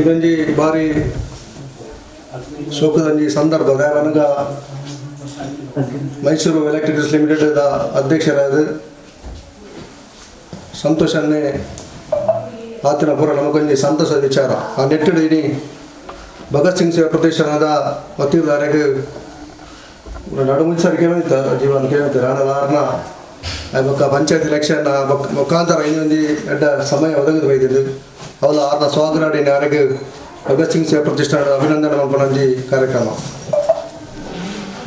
ಇದೊಂಜಿ ಬಾರಿ ಶೋಕದೊಂಜಿ ಸಂದರ್ಭ ದಾಯನಗ Mysuru electricals limited ಅಧ್ಯಕ್ಷರಾದ ಸಂತೋಷನ್ನೇ ಆತನ ಪೂರ ನಮಗೊಂಜಿ ಸಂತೋಷದ ವಿಚಾರ. ಆ ನೆಟ್ಟಿಡು ಇನಿ ಭಗತ್ ಸಿಂಗ್ ಸೇವಾ ಪ್ರತಿಷ್ಠಾನದ ವತಿದಾರೆಗ್ ನಡುಮುಂಚ ಕೇಳಿತ್ತ ಜೀವನ ಕೇಳ್ತಾರೆ ಆಂಡ ಆರ್ನ ಬೊಕ್ಕ ಪಂಚಾಯತ್ ಎಲೆಕ್ಷನ್ ಮುಖಾಂತರ ಇನ್ನೊಂದು ಎಡ್ಡ ಸಮಯ ಒದಗಿದು ಬೈದಿದ್ದು ಅವಲ ಆರ್ನ ಸ್ವಾಗರಾಡಿನ ಯಾರಿಗೆ ಭಗತ್ ಸಿಂಗ್ ಸೇವಾ ಪ್ರತಿಷ್ಠಾನದ ಅಭಿನಂದನೆ ಮಲ್ಪನೊಂಜಿ ಕಾರ್ಯಕ್ರಮ.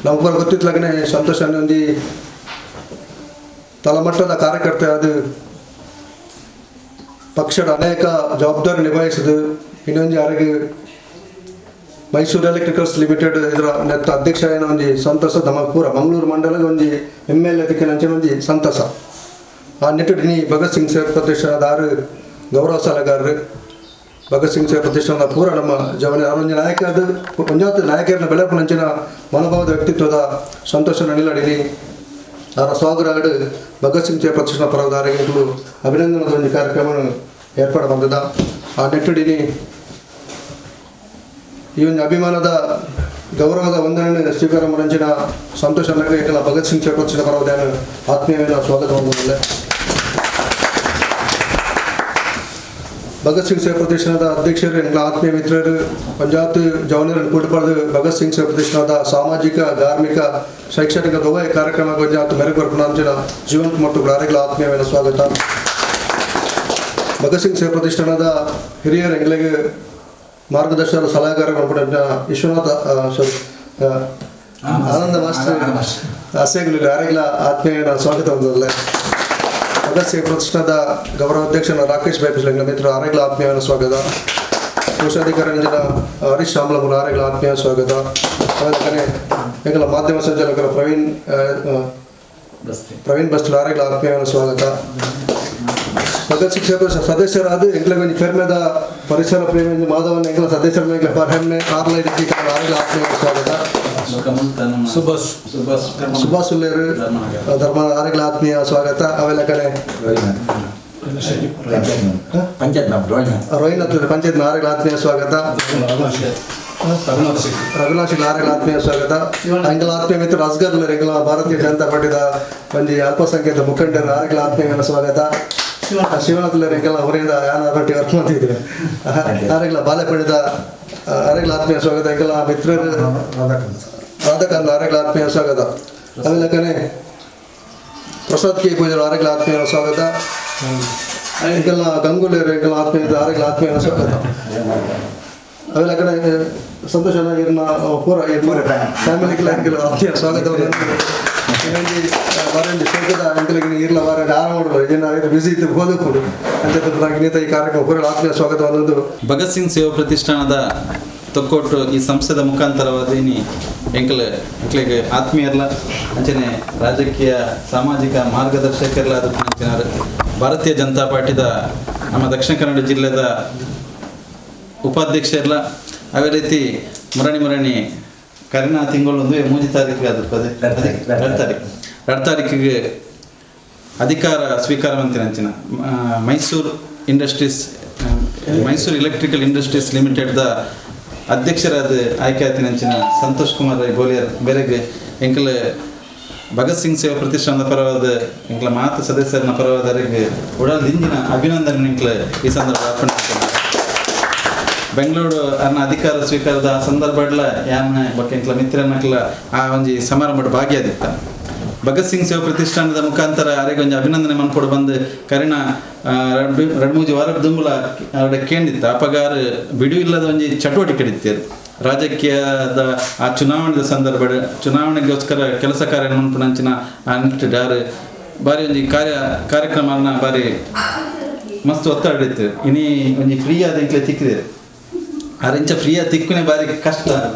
ನಮ್ಗೆ ಗೊತ್ತಿತ್ತಲಾಗನೆ ಸಂತೋಷ ಒಂಜಿ ತಳಮಟ್ಟದ ಕಾರ್ಯಕರ್ತ ಅದು ಪಕ್ಷದ ಅನೇಕ ಜವಾಬ್ದಾರಿ ನಿಭಾಯಿಸಿದು ಇನ್ನೊಂದು ಯಾರಿಗೆ ಮೈಸೂರು ಎಲೆಕ್ಟ್ರಿಕಲ್ಸ್ ಲಿಮಿಟೆಡ್ ಇದರ ನೆತ್ತ ಅಧ್ಯಕ್ಷ ಏನೋ ಒಂಜಿ ಸಂತಸ ನಮಕ್ ಪೂರ ಮಂಗಳೂರು ಮಂಡಲದ ಒಂಜಿ ಎಮ್.ಎಲ್.ಎ ತಿಕ್ಕಿನ ಅಂಚಿನ ಒಂಜಿ ಸಂತಸ. ಆ ನಿಟ್ಟಿಡ್ ಇನಿ ಭಗತ್ ಸಿಂಗ್ ಸೇವಾ ಪ್ರತಿಷ್ಠಾನದ ಆರು ಗೌರವ ಸಲಹೆಗಾರರು ಭಗತ್ ಸಿಂಗ್ ಸೇವಾ ಪ್ರತಿಷ್ಠಾನದ ಪೂರ ನಮ್ಮ ಜವನ ಒಂಜಿ ನಾಯಕದ ಒಂಜಾತ್ ನಾಯಕರನ್ನ ಬೆಳಪುನಂಚಿನ ಮನೋಭಾವದ ವ್ಯಕ್ತಿತ್ವದ ಸಂತೋಷ ನಿಲ್ಲಡಿನಿ ಅವರ ಸ್ವಾಗರಾಡು ಭಗತ್ ಸಿಂಗ್ ಸೇವಾ ಪ್ರತಿಷ್ಠಾನ ಪರವದಾರಿಗೆ ಅಭಿನಂದನದ ಒಂದು ಕಾರ್ಯಕ್ರಮ ಏರ್ಪಾಡು ಬಂದದ. ಆ ನಿಟ್ಟಿಡಿನಿ ಈ ಒಂದು ಅಭಿಮಾನದ ಗೌರವದ ವಂದನೆ ಸ್ವೀಕಾರ ಮರಂಚಿನ ಸಂತೋಷ ನಗರ ಭಗತ್ ಸಿಂಗ್ ಸೇವಾ ಪ್ರತಿಷ್ಠಾನ ಪರವದಾನ ಆತ್ಮೀಯమైన ಸ್ವಾಗತ ಹೊಂದಿದೆ. ಭಗತ್ ಸಿಂಗ್ ಸೇವಾ ಪ್ರತಿಷ್ಠಾನದ ಅಧ್ಯಕ್ಷರು ಎಂಗಳ ಆತ್ಮೀಯ ಮಿತ್ರರು ಪಂಜಾತ್ ಜವನರನ್ನು ಕೂಟಪಡೆದು ಭಗತ್ ಸಿಂಗ್ ಸೇವಾ ಪ್ರತಿಷ್ಠಾನದ ಸಾಮಾಜಿಕ ಧಾರ್ಮಿಕ ಶೈಕ್ಷಣಿಕ ಉಭಯ ಕಾರ್ಯಕ್ರಮ ಗುಂಜಾತ್ ಮೆರುಗು ಜೀವನ್ ಕುಮಾರ್ ತುಗ್ಲಾರಿಗಳ ಆತ್ಮೀಯమైన ಸ್ವಾಗತ. ಭಗತ್ ಸಿಂಗ್ ಸೇವಾ ಪ್ರತಿಷ್ಠಾನದ ಹಿರಿಯರು ಎಂಗಳಿಗೆ ಮಾರ್ಗದರ್ಶಕರು ಸಲಹೆಗಾರ ವಿಶ್ವನಾಥ ಸಾರಿ ಆನಂದ ಮಾಸ್ಟರ್ ಆಸೆಗಳು ಯಾರಿಗಳ ಆತ್ಮೀಯ ಸ್ವಾಗತ ಹೊಂದಲ್ಲ. ಭಗತ್ ಸಿಂಗ್ ಪ್ರತಿಷ್ಠಾನದ ಗೌರವ ಅಧ್ಯಕ್ಷ ರಾಕೇಶ್ ಬೈಪಿಸ್ಲಿಂಗ ಮಿತ್ರ ಆರೆಗಳ ಆತ್ಮೀಯ ಸ್ವಾಗತ. ಕೋಶಾಧಿಕಾರಿ ಅಂಜನ ಹರೀಶ್ ಶಾಮಲಮುರ ಆರೆಗಳ ಆತ್ಮೀಯ ಸ್ವಾಗತ. ಅದಕ್ಕನೆ ಎಂಗಳ ಮಾಧ್ಯಮ ಸಂಚಾಲಕರ ಪ್ರವೀಣ್ ಪ್ರವೀಣ್ ಬಸ್ತಿ ಆರೆಗಳ ಆತ್ಮೀಯ ಸ್ವಾಗತ. ಭಗತ್ ಸಿಂಗ್ ಸೇವಾ ಸದಸ್ಯರಾದ ಎಂಕ್ಲೆಗೊಂಜಿ ಪೆರ್ಮೆದ ಪರಿಸರ ಪ್ರೇಮಿ ಮಾಧವನ್ ಎಂಕ್ಲ ಸದಸ್ಯರ ಎಂಕ್ಲ ಹೆಮ್ಮೆ ಕಾರ್ಲ ಆರೆಗಳ ಆತ್ಮೀಯ ಸ್ವಾಗತ. ಸುಭಾಷ್ ಸುಭಾಷ್ ಸುಲ್ಲೇರು ಧರ್ಮ ಆರೆಗಳ ಆತ್ಮೀಯ ಸ್ವಾಗತ. ಅವೆಲ್ಲ ಕಡೆ ಪಂಚಾಯತ್ ರೋಹಿನ್ ಪಂಚಾಯತ್ ಆರೆಗಳ ಆತ್ಮೀಯ ಸ್ವಾಗತ. ರಘುನಾಥ್ ಶೆಟ್ಟಿ ಆರೆಗಳ ಆತ್ಮೀಯ ಸ್ವಾಗತ. ಎಂಗಳ ಆತ್ಮೀಯ ಮಿತ್ರ ಅಸ್ಗರ್ ಎಂಗಳ ಭಾರತೀಯ ಜನತಾ ಪಾರ್ಟಿದ ಒಂಜಿ ಅಲ್ಪಸಂಖ್ಯಾತ ಮುಖಂಡರು ಆರೆಗಳ ಆತ್ಮೀಯ ಸ್ವಾಗತ. ಶಿವನಾಥ್ ಎಂಗಳ ಅವರಿಂದ ಯಾನ ರೊಟ್ಟಿ ವರ್ಕ್ ಮಾಡ್ತಿದ್ರು ಆರೆಗಳ ಬಾಲೆಪಡಿದ ಆರೆಗಳ ಆತ್ಮೀಯ ಸ್ವಾಗತ. ಎಂಗಳ ಮಿತ್ರರು ರಾಧಾಕಾಂತ್ ಆರೆಗಳ ಆತ್ಮೀಯ ಸ್ವಾಗತ. ಆಮೇಲೆ ಕನೆ ಪ್ರಸಾದ್ ಕೆ ಪೂಜಾರ್ ಆರೆಗಳ ಆತ್ಮೀಯ ಸ್ವಾಗತ. ಎಂಕೆಲ್ಲ ಗಂಗೂಲಿ ಎಂಕೆಲ್ಲ ಆತ್ಮೀಯ ಆರೆಗಳ ಆತ್ಮೀಯ ಸ್ವಾಗತ. ಆಮೇಲೆ ಕಡೆ ಸಂತೋಷ ಇರ್ನ ಪೂರ ಫ್ಯಾಮಿಲಿಗೆಲ್ಲ ಎಂಕೆಲ್ಲ ಆತ್ಮೀಯ ಸ್ವಾಗತವನ್ನು ಬಾರಂಡಿ ಶೋಕದ ಎಂಕಲಿಗೆ ಇರ್ಲ ಬಾರಂಡಿ ಆರಾಮ ಮಾಡೋದು ಇದನ್ನ ಬಿಸಿ ಇತ್ತು ಹೋದಕ್ಕೂಡು ಅಂತ ಇನ್ನಿತ ಈ ಕಾರ್ಯಕ್ರಮ ಪೂರ ಆತ್ಮೀಯ ಸ್ವಾಗತವನ್ನು. ಭಗತ್ ಸಿಂಗ್ ಸೇವಾ ಪ್ರತಿಷ್ಠಾನದ ತೊಕ್ಕೊಟ್ಟು ಈ ಸಂಸ್ಥೆದ ಮುಖಾಂತರವಾದ ಇನಿ ಎಂಕಲ್ ಎಂಕ್ಲೆಗ್ ಆತ್ಮೀಯರ್ಲ ಅಂಚನೆ ರಾಜಕೀಯ ಸಾಮಾಜಿಕ ಮಾರ್ಗದರ್ಶಕರ್ಲ ಅಂಚಿನ ಭಾರತೀಯ ಜನತಾ ಪಾರ್ಟಿದ ನಮ್ಮ ದಕ್ಷಿಣ ಕನ್ನಡ ಜಿಲ್ಲೆದ ಉಪಾಧ್ಯಕ್ಷರ್ಲ ಅದೇ ರೀತಿ ಮುರಣಿ ಮುರಣಿ ಕರಿನ ತಿಂಗಳು ಒಂದು 3 ತಾರೀಕಿಗೆ ಅದು 2 ತಾರೀಕಿಗೆ ಅಧಿಕಾರ ಸ್ವೀಕಾರ ಅಂಚಿನ Mysuru industries Mysuru electrical industries ಲಿಮಿಟೆಡ್ದ ಅಧ್ಯಕ್ಷರಾದ ಆಯ್ಕೆ ಆಯ್ತಿನಂಚಿನ ಸಂತೋಷ್ ಕುಮಾರ್ ರೈ ಗೋಲಿಯರ್ ಬೆರೆಗೆ ಎಂಕಲ್ ಭಗತ್ ಸಿಂಗ್ ಸೇವಾ ಪ್ರತಿಷ್ಠಾನದ ಪರವಾದ ಎಂಕಲ ಮಾತು ಸದಸ್ಯರನ್ನ ಪರವಾದರಿಗೆ ಉಡಲ್ ದಿಂಜಿನ ಅಭಿನಂದನೆ ಎಂಕಲ್ ಈ ಸಂದರ್ಭ ಅರ್ಪಣೆ. ಬೆಂಗಳೂರು ಅನ್ನ ಅಧಿಕಾರ ಸ್ವೀಕಾರದ ಸಂದರ್ಭಡ್ಲ ಯಾನ ಬೊಕ್ಕ ಎಂಕ್ಲ ಮಿತ್ರನಕ್ಲ ಆ ಒಂಜಿ ಸಮಾರಂಭ ಭಾಗಿಯಾದಿತ್ತ. ಭಗತ್ ಸಿಂಗ್ ಸೇವಾ ಪ್ರತಿಷ್ಠಾನದ ಮುಖಾಂತರ ಅರೆಗೆ ಒಂಜಿ ಅಭಿನಂದನೆ ಮನ್ಪೊಡು ಬಂದು ಕರಿನ 2-3 ವಾರದ ದುಂಬುಲ ಅವರ ಕೇಂದಿತ್ತ ಅಪಗಾರ ಬಿಡು ಇಲ್ಲದ ಒಂಜಿ ಚಟುವಟಿಕೆ ಇತ್ತು ರಾಜಕೀಯದ ಆ ಚುನಾವಣೆದ ಸಂದರ್ಭ ಚುನಾವಣೆಗೋಸ್ಕರ ಕೆಲಸ ಕಾರ್ಯ ಮನ್ಪುನಂಚಿನ ಆ ನಿಟ್ಟಿಡ್ ಆರು ಬಾರಿ ಒಂಜಿ ಕಾರ್ಯಕ್ರಮನ ಬಾರಿ ಮಸ್ತ್ ಒತ್ತಡ ಇತ್ತು. ಇನಿ ಒಂಜಿ ಫ್ರೀ ಆದ ಎಂಕ್ಲೆ ತಿಕ್ಕಿದೆ ಅರಿಂಚ ಫ್ರೀಯ ತಿಕ್ಕುನೆ ಬಾರಿ ಕಷ್ಟ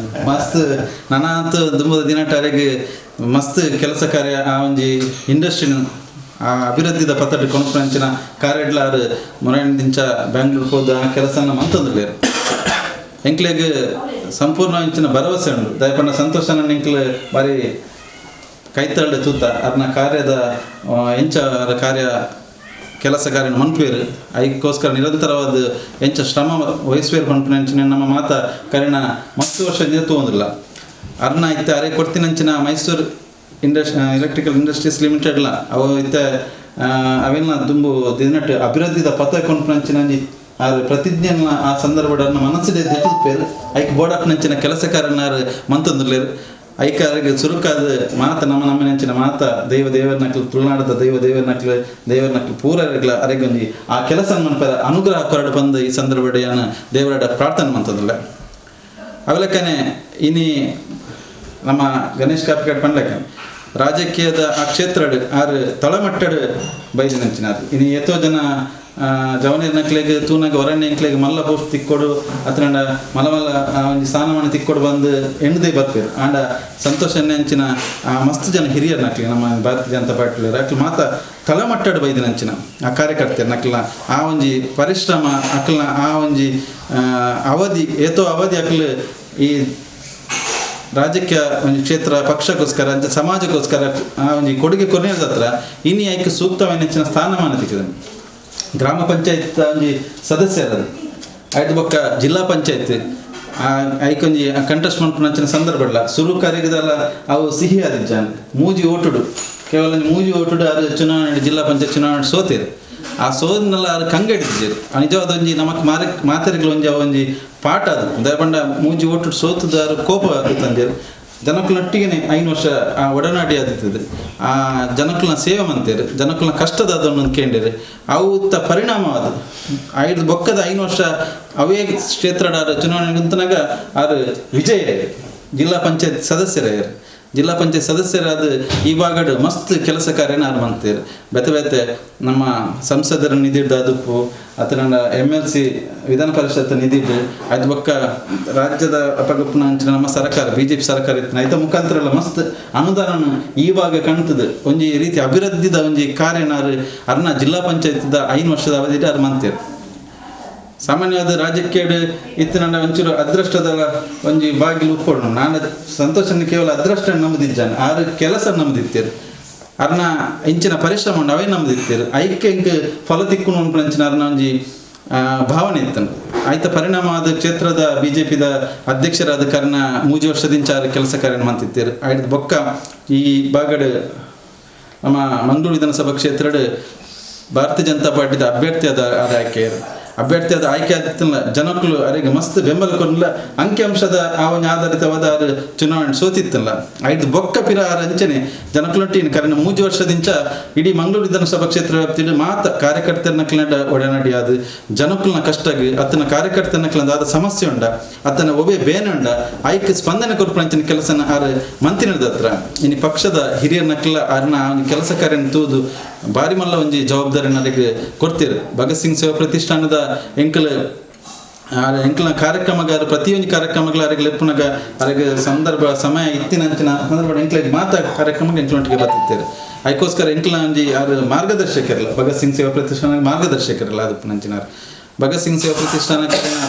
ಮಸ್ತ್ ನನಾಂತ ದುಂಬದ ದಿನಟಾರೆಗೆ ಮಸ್ತ್ ಕೆಲಸ ಕಾರ್ಯ ಆ ಒಂಜಿ ಇಂಡಸ್ಟ್ರಿನ ಆ ಅಭಿವೃದ್ಧಿದ ಪತ್ತಡಿ ಕೊನಪುನಂಚಿನ ಕಾರ್ಯಡ್ಲ ಆರು ಮೊರದಿಂಚ ಬ್ಯಾಂಗ್ಳೂರ್ ಹೋದ ಆ ಕೆಲಸನ ಮಂತಂದು ಬೇರೆ ಎಂಕ್ಲೆಗ್ ಸಂಪೂರ್ಣ ಇಂಚಿನ ಭರವಸೆ ಉಂಡು. ದಯಪಂಡ ಸಂತೋಷನ ಎಂಕ್ಲೆ ಬಾರಿ ಕೈತಳ್ಳೆ ತೂತ ಅರ್ನ ಕಾರ್ಯದ ಎಂಚ ಕಾರ್ಯ ಕೆಲಸ ಕಾರ್ಯ ಮನ್ಪೇರು ಐಕ್ಕೋಸ್ಕರ ನಿರಂತರವಾದ ಎಂಚ ಶ್ರಮ ವಹಿಸುವೇರು ಪನ್ಪಿನಂಚಿನ ನಮ್ಮ ಮಾತ ಕರಿನ ಮಸ್ತ್ ವರ್ಷ ತೋಂದಿಲ್ಲ ಅರ್ನ ಇತ್ತೆ ಅರೆ ಕೊಡ್ತಿನಂಚಿನ ಮೈಸೂರು ಎಲೆಕ್ಟ್ರಿಕಲ್ ಇಂಡಸ್ಟ್ರೀಸ್ ಲಿಮಿಟೆಡ್ಲ ಅವು ಇತ್ತೆ ಅವೆಲ್ಲ ದುಂಬು ದಿನಟ್ ಅಭಿವೃದ್ಧಿದ ಪಥ ಕೊನ್ಪುನಂಚಿನ ಆರ್ ಪ್ರತಿಜ್ಞೆನ ಆ ಸಂದರ್ಭಡ್ ಅರ್ನ ಮನಸ್ಸಿಡೆ ದೆತ್ತುಪೇರು ಐಕ್ ಬೋಡಪ್ಪನಂಚಿನ ಕೆಲಸಕಾರನಾರು ಮಂತೊಂದುಲ್ಲೆರ್ ಐಕ ಅರೆಗ್ ಸುರುಕಾದ ಮಾತ ನಮ್ಮ ನಮ್ಮನೆಂಚಿನ ಮಾತ ದೈವ ದೇವರನಕ್ಲು ತುಳುನಾಡದ ದೈವ ದೇವರನಕ್ಲು ದೇವರನಕ್ಲು ಪೂರ ಅರೆಗೊಂಜಿ ಆ ಕೆಲಸ ಮನ್ಪರ ಅನುಗ್ರಹ ಕೊರಡು ಬಂದು ಈ ಸಂದರ್ಭಡ್ ಯಾನ್ ದೇವರಡ ಪ್ರಾರ್ಥನೆ ಮಂತೊಂದುಲ್ಲೆ. ಅವಲಕ್ಕನೆ ಇನಿ ನಮ್ಮ ಗಣೇಶ್ ಕಾಪಿಕಾಡ್ ಪಂಡ್ಲಕ್ಕ ರಾಜಕೀಯದ ಆ ಕ್ಷೇತ್ರಡ್ ಆರ್ ತಳಮಟ್ಟಡ್ ಬೈದಿನಂಚಿನಾರ್. ಇನಿ ಏತೋ ಜನ ಜವನಿಯರ್ ನಕ್ಲೆಗ್ ತೂನಾಗ ಒರಣ್ಯ ಎಂಕ್ಲೆಗ್ ಮಲ್ಲ ಪೋಸ್ಟ್ ತಿಕ್ಕೊಡು ಅತ್ರಂಡ ಮಲ್ಲ ಮಲ್ಲ ಒಂಜಿ ಸ್ಥಾನಮಾನ ತಿಕ್ಕೊಡು ಬಂದು ಎಣ್ಣದೆ ಬರ್ಪೇರು. ಆಂಡ ಸಂತೋಷ ಅಂಚಿನ ಮಸ್ತ್ ಜನ ಹಿರಿಯರ್ ನಕ್ಲೆ ನಮ್ಮ ಭಾರತೀಯ ಜನತಾ ಪಾರ್ಟಿ ಅಕ್ಲು ಮಾತ ತಳಮಟ್ಟಡ್ ಬೈದಿನಂಚಿನ ಆ ಕಾರ್ಯಕರ್ತರು ನಕ್ಲ ಆ ಒಂಜಿ ಪರಿಶ್ರಮ ಅಕ್ಲ್ನ ಆ ಒಂಜಿ ಅವಧಿ ಏತೋ ಅವಧಿ ಅಕ್ಲು ಈ ರಾಜಕೀಯ ಒಂಜಿ ಕ್ಷೇತ್ರ ಪಕ್ಷಕ್ಕೋಸ್ಕರ ಅಂಚ ಸಮಾಜಕ್ಕೋಸ್ಕರ ಆ ಒಂಜಿ ಕೊಡುಗೆ ಕೊನೆಯದ ಹತ್ರ ಇನಿ ಐಕ್ ಸೂಕ್ತವಾದ ಸ್ಥಾನಮಾನ ತಿಕ್ಕಿದೆ. ಗ್ರಾಮ ಪಂಚಾಯತ್ ಒಂಜಿ ಸದಸ್ಯರದು ಐದು ಬೊಕ್ಕ ಜಿಲ್ಲಾ ಪಂಚಾಯತ್ ಐಕೊಂಜಿ ಕಂಟೆಸ್ಟ್ ಮನ್ಪುನಂಚಿನ ಸಂದರ್ಭ ಸುರು ಕರಿಗದಲ್ಲ ಅವು ಸಿಹಿ ಆದಿಜ್ಜಾನ್ ಮೂಜಿ ಓಟುಡು ಕೇವಲ ಮೂಜಿ ಓಟುಡು ಅದು ಚುನಾವಣೆ ಜಿಲ್ಲಾ ಪಂಚಾಯತ್ ಚುನಾವಣೆ ಸೋತಿರು. ಆ ಸೋದನೆಲ್ಲ ಅದು ಕಂಗಡಿದ್ದಿರು ನಿಜವಾದ ಒಂಜಿ ನಮಕ್ ಮಾತೆರಿಗಳು ಒಂಜಿ ಒಂಜಿ ಪಾಠ ಅದು ದಯಪಂಡ ಮೂಜಿ ಓಟುಡು ಸೋತದಾರು ಕೋಪ ತಂದಿರು. ಜನಕ್ಕುಲೊಟ್ಟಿಗೆ 5 ವರ್ಷ ಆ ಒಡನಾಡಿ ಆದಿತ್ತದು ಆ ಜನಕ್ಕುಲನ ಸೇವೆ ಮಂತೇರು ಜನಕ್ಕುಲನ ಕಷ್ಟದ ಅದನ್ನು ಕೇಂದಿರು ಅವು ಪರಿಣಾಮ ಅದು ಐದು ಬೊಕ್ಕದ 5 ವರ್ಷ ಅವೇ ಕ್ಷೇತ್ರದ ಚುನಾವಣೆ ನಿಂತನಾಗ ಆರು ವಿಜಯ ಜಿಲ್ಲಾ ಪಂಚಾಯತ್ ಸದಸ್ಯರಾಯರು. ಜಿಲ್ಲಾ ಪಂಚಾಯತ್ ಸದಸ್ಯರಾದ ಈ ಭಾಗಡು ಮಸ್ತ್ ಕೆಲಸ ಕಾರ್ಯನ ಆರು ಮಂತೇರು. ಬೇತೆ ಬೇತೆ ನಮ್ಮ ಸಂಸದರ ನಿಧಿಡ್ದು ಅದಪ್ಪು ಅತನ MLC ವಿಧಾನ ಪರಿಷತ್ ನಿಧಿಡ್ಡು ಅದು ಬೊಕ್ಕ ರಾಜ್ಯದ ಅಪಗಪ್ಪನ ಅಂಚಿನ ನಮ್ಮ ಸರ್ಕಾರ BJP ಸರ್ಕಾರ ಇತ್ತು ಐತ ಮುಖಾಂತರ ಎಲ್ಲ ಮಸ್ತ್ ಅನುದಾನ ಈ ಭಾಗ ಕಾಣ್ತದೆ. ಒಂಜಿ ರೀತಿ ಅಭಿವೃದ್ಧಿದ ಒಂಜಿ ಕಾರ್ಯನಾರು ಅರ್ನ ಜಿಲ್ಲಾ ಪಂಚಾಯತ್ದ 5 ವರ್ಷದ ಅವಧಿಡ್ ಆರು ಮಂತೇರು. ಸಾಮಾನ್ಯವಾದ ರಾಜಕೀಯ ಇತ್ತು ನನ್ನ ಒಂಚೂರು ಅದೃಷ್ಟದ ಒಂಜಿ ಬಾಗಿಲು ಉಪ್ಪೊಡು ನಾನು ಸಂತೋಷನ ಕೇವಲ ಅದೃಷ್ಟ ನಂಬುದಿದ್ದಾನೆ ಆರು ಕೆಲಸ ನಂಬುದಿತ್ತೇರು ಅರ್ನ ಇಂಚಿನ ಪರಿಶ್ರಮ ಉಂಡು ಅವೇ ನಂಬುದಿತ್ತೇರು ಐಕ್ಕೆ ಇಂಕ್ ಫಲ ತಿಕ್ಕುನು ಅಂಚಿನ ಅರ್ನ ಒಂಜಿ ಭಾವನೆ ಇತ್ತು. ಆಯ್ತ ಪರಿಣಾಮವಾದ ಕ್ಷೇತ್ರದ BJPದ ಅಧ್ಯಕ್ಷರಾದ ಕಾರಣ 3 ವರ್ಷದಿಂಚ ಆರು ಕೆಲಸ ಕಾರ್ಯ ಮಂತಿತ್ತೇರು. ಆಯ್ತು ಬೊಕ್ಕ ಈ ಬಾಗಡ್ ನಮ್ಮ ಮಂಗಳೂರು ವಿಧಾನಸಭಾ ಕ್ಷೇತ್ರದ ಭಾರತೀಯ ಜನತಾ ಪಾರ್ಟಿದ ಅಭ್ಯರ್ಥಿಯಾದ ಆಯ್ಕೆಯರು ಅಭ್ಯರ್ಥಿಯಾದ ಆಯ್ಕೆ ಆದಿತ್ತಲ್ಲ ಜನಕ್ಕಳು ಅರೆಗೆ ಮಸ್ತ್ ಬೆಂಬಲ ಕೊಡಲಿಲ್ಲ ಅಂಕಿಅಂಶದ ಆ ಒಂದು ಆಧಾರಿತವಾದ ಆರು ಚುನಾವಣೆ ಸೋತಿತ್ತಲ್ಲ ಐದು ಬೊಕ್ಕ ಪಿರ ಆರು ಅಂಚನೆ ಜನಕ್ಕಳೊಟ್ಟಿನ ಕಾರಣ 3 ವರ್ಷದಿಂಚ ಇಡೀ ಮಂಗಳೂರು ವಿಧಾನಸಭಾ ಕ್ಷೇತ್ರ ವ್ಯಾಪ್ತಿಯಲ್ಲಿ ಮಾತ ಕಾರ್ಯಕರ್ತರನ್ನ ಒಡನಾಡಿ ಅದು ಜನಕ್ಕಳನ್ನ ಕಷ್ಟಾಗಿ ಅತನ ಕಾರ್ಯಕರ್ತರನ್ನ ಆದ ಸಮಸ್ಯೆ ಉಂಡ ಅತನ ಒಬ್ಬೇ ಬೇನುಂಡ ಆಯ್ಕೆ ಸ್ಪಂದನೆ ಕೊರ್ಪಂಚಿನ ಕೆಲಸನ ಆರು ಮಂತ್ರಿನದ ಹತ್ರ ಇನ್ನು ಪಕ್ಷದ ಹಿರಿಯರ್ನಕ್ಲ ಅರ್ನ ಕೆಲಸ ಕಾರ್ಯನ ತೂದು ಬಾರಿ ಮಲ್ಲ ಒಂಜಿ ಜವಾಬ್ದಾರಿ ನನಗೆ ಕೊಡ್ತೀರು. ಭಗತ್ ಸಿಂಗ್ ಸೇವಾ ಪ್ರತಿಷ್ಠಾನದ ಎಂಕಲ್ ಎಂಕಲ್ನ ಕಾರ್ಯಕ್ರಮಗಾರ ಪ್ರತಿಯೊಂದು ಕಾರ್ಯಕ್ರಮಗಳ ಅರೆಗೆ ಲೆಪ್ಪುನಗ ಅರೆಗೆ ಸಂದರ್ಭ ಸಮಯ ಇತ್ತಿನಂಚಿನ ಸಂದರ್ಭ ಎಂಕ್ಲೆಗ್ ಮಾತ ಕಾರ್ಯಕ್ರಮಕ್ಕೆ ಎಂಕ್ಲೊಟ್ಟಿಗೆ ಬರ್ತಿರ್ತಾರೆ. ಅದಕ್ಕೋಸ್ಕರ ಎಂಕ್ಲ ಒಂಜಿ ಯಾರು ಮಾರ್ಗದರ್ಶಕರಲ್ಲ ಭಗತ್ ಸಿಂಗ್ ಸೇವಾ ಪ್ರತಿಷ್ಠಾನ ಮಾರ್ಗದರ್ಶಕರಲ್ಲ ಅದು ನಂಚಿನಾರು. ಭಗತ್ ಸಿಂಗ್ ಸೇವಾ ಪ್ರತಿಷ್ಠಾನ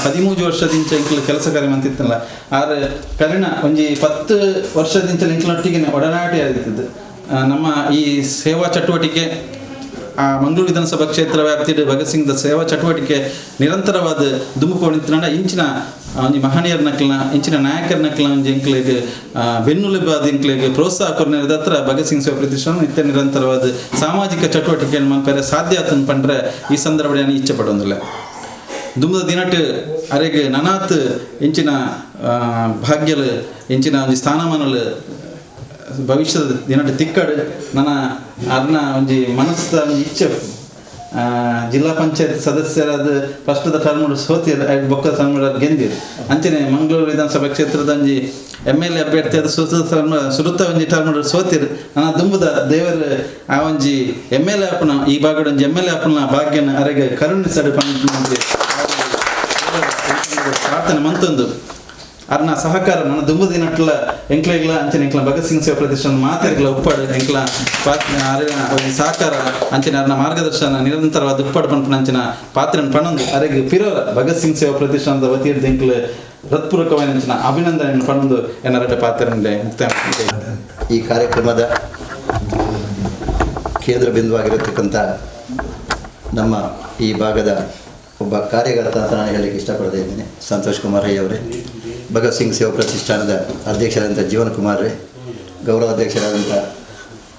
13 ವರ್ಷದಿಂಚ ಎಂಕ್ಲ ಕೆಲಸ ಕಾರ್ಯ ಮಂತಿತ್ತಲ್ಲ ಆರು ಕರಿಣ ಒಂಜಿ 10 ವರ್ಷದಿಂಚ ಎಂಕ್ಲೊಟ್ಟಿಗೆ ಒಡನಾಟಿ ಆಗಿತ್ತು. ನಮ್ಮ ಈ ಸೇವಾ ಚಟುವಟಿಕೆ ಆ ಮಂಗಳೂರು ವಿಧಾನಸಭಾ ಕ್ಷೇತ್ರ ವ್ಯಾಪ್ತಿಯಲ್ಲಿ ಭಗತ್ ಸಿಂಗ್ದ ಸೇವಾ ಚಟುವಟಿಕೆ ನಿರಂತರವಾದ ದುಂಬುಕೊಂಡಿತ್ತಿನ ಇಂಚಿನ ಒಂಜಿ ಮಹನೀಯರ ನಕ್ಲನ ಇಂಚಿನ ನಾಯಕರ ನಕ್ಲನ ಒಂಜಿ ಎಂಕ್ಲೆಗ್ ಬೆನ್ನುಲುಬಾದ ಎಂಕ್ಲೆಗ್ ಪ್ರೋತ್ಸಾಹ ಕೊರ್ನ ಹತ್ರ ಭಗತ್ ಸಿಂಗ್ ಸೇವಾ ಪ್ರತಿಷ್ಠಾನ ನಿತ್ಯ ನಿರಂತರವಾದ ಸಾಮಾಜಿಕ ಚಟುವಟಿಕೆಯನ್ನು ಮನ್ಪೆರೆ ಸಾಧ್ಯ ಆತನ್ ಪಂಡ್ರೆ ಈ ಸಂದರ್ಭ ನಾನು ಇಚ್ಛೆ ಪಡೋದಿಲ್ಲ. ದುಂಬದ ದಿನಟ್ ಅರೆಗೆ ನನಾತ್ ಇಂಚಿನ ಭಾಗ್ಯಲು ಇಂಚಿನ ಒಂಜಿ ಸ್ಥಾನಮಾನಲು ಭವಿಷ್ಯದ ದಿನಟ್ ತಿಕ್ಕಡು ನನ್ನ ಅರ್ನ ಒಂಜಿ ಮನಸ್ಸದ ಒಂಜಿ ಇಚ್ಛೆ. ಜಿಲ್ಲಾ ಪಂಚಾಯತ್ ಸದಸ್ಯರಾದ ಫಸ್ಟ್ದ ಟರ್ಮ್ ಸೋತಿರ್ ಬೊಕ್ಕದ ಟರ್ಮ್ ಗೆಂದಿರು. ಅಂಚನೆ ಮಂಗಳೂರು ವಿಧಾನಸಭಾ ಕ್ಷೇತ್ರದ ಒಂಜಿ MLA ಅಭ್ಯರ್ಥಿಯಾದ ಸುರುತ ಒಂಜಿ ಟರ್ಮ್ ಸೋತಿರ್. ನನ್ನ ದುಂಬುದ ದೇವರ ಆ ಒಂಜಿ MLA ಅಪ್ಪನ ಈ ಭಾಗದ ಒಂಜಿ MLA ಅಪ್ಪನ ಭಾಗ್ಯನ ಅರೆಗೆ ಕರುಣಿಸಡು ಪಂಡ ಪ್ರಾರ್ಥನೆ ಮಂತೊಂದು ಅರ್ನ ಸಹಕಾರ ನನ್ನ ದುಂಬು ದಿನಟ್ಲ ಎಂಕ್ಲೆಗ್ಲ ಅಂಚನೆ ಎಂಕ್ಲ ಭಗತ್ ಸಿಂಗ್ ಸೇವಾ ಪ್ರತಿಷ್ಠಾನ ಮಾತೆರ್ಗ್ಲ ಉಪ್ಪಾಡು ಎಂಕ್ಲ ಅರಿನ ಸಹಕಾರ ಅಂಚನೆ ಅರ್ನ ಮಾರ್ಗದರ್ಶನ ನಿರಂತರವಾದ ಉಪ್ಪಾಡು ಪನ್ಪುನ ಅಂಚಿನ ಪಾತ್ರನ ಪಣೊಂದು ಅರೆಗ್ ಪಿರೋರ ಭಗತ್ ಸಿಂಗ್ ಸೇವಾ ಪ್ರತಿಷ್ಠಾನದ ವತಿಯಿರ್ದ್ ಎಂಕ್ಲ ಹೃತ್ಪೂರ್ವಕವಾಯಿನ ಅಂಚಿನ ಅಭಿನಂದನೆ ಪಣೊಂದು ಎನ್ನ ಪಾತ್ರನೇ ಮುಕ್ತಾಯ. ಈ ಕಾರ್ಯಕ್ರಮದ ಕೇಂದ್ರ ಬಿಂದುವಾಗಿರತಕ್ಕಂಥ ನಮ್ಮ ಈ ಭಾಗದ ಒಬ್ಬ ಕಾರ್ಯಕರ್ತ ಅಂತ ನಾನು ಹೇಳಲಿಕ್ಕೆ ಇಷ್ಟಪಡ್ತಾ ಇದ್ದೇನೆ, ಸಂತೋಷ್ ಕುಮಾರ್ ರೈ ಅವರೇ, ಭಗತ್ ಸಿಂಗ್ ಸೇವಾ ಪ್ರತಿಷ್ಠಾನದ ಅಧ್ಯಕ್ಷರಾದಂಥ ಜೀವನ್ ಕುಮಾರ್ ರೇ, ಗೌರವ ಅಧ್ಯಕ್ಷರಾದಂಥ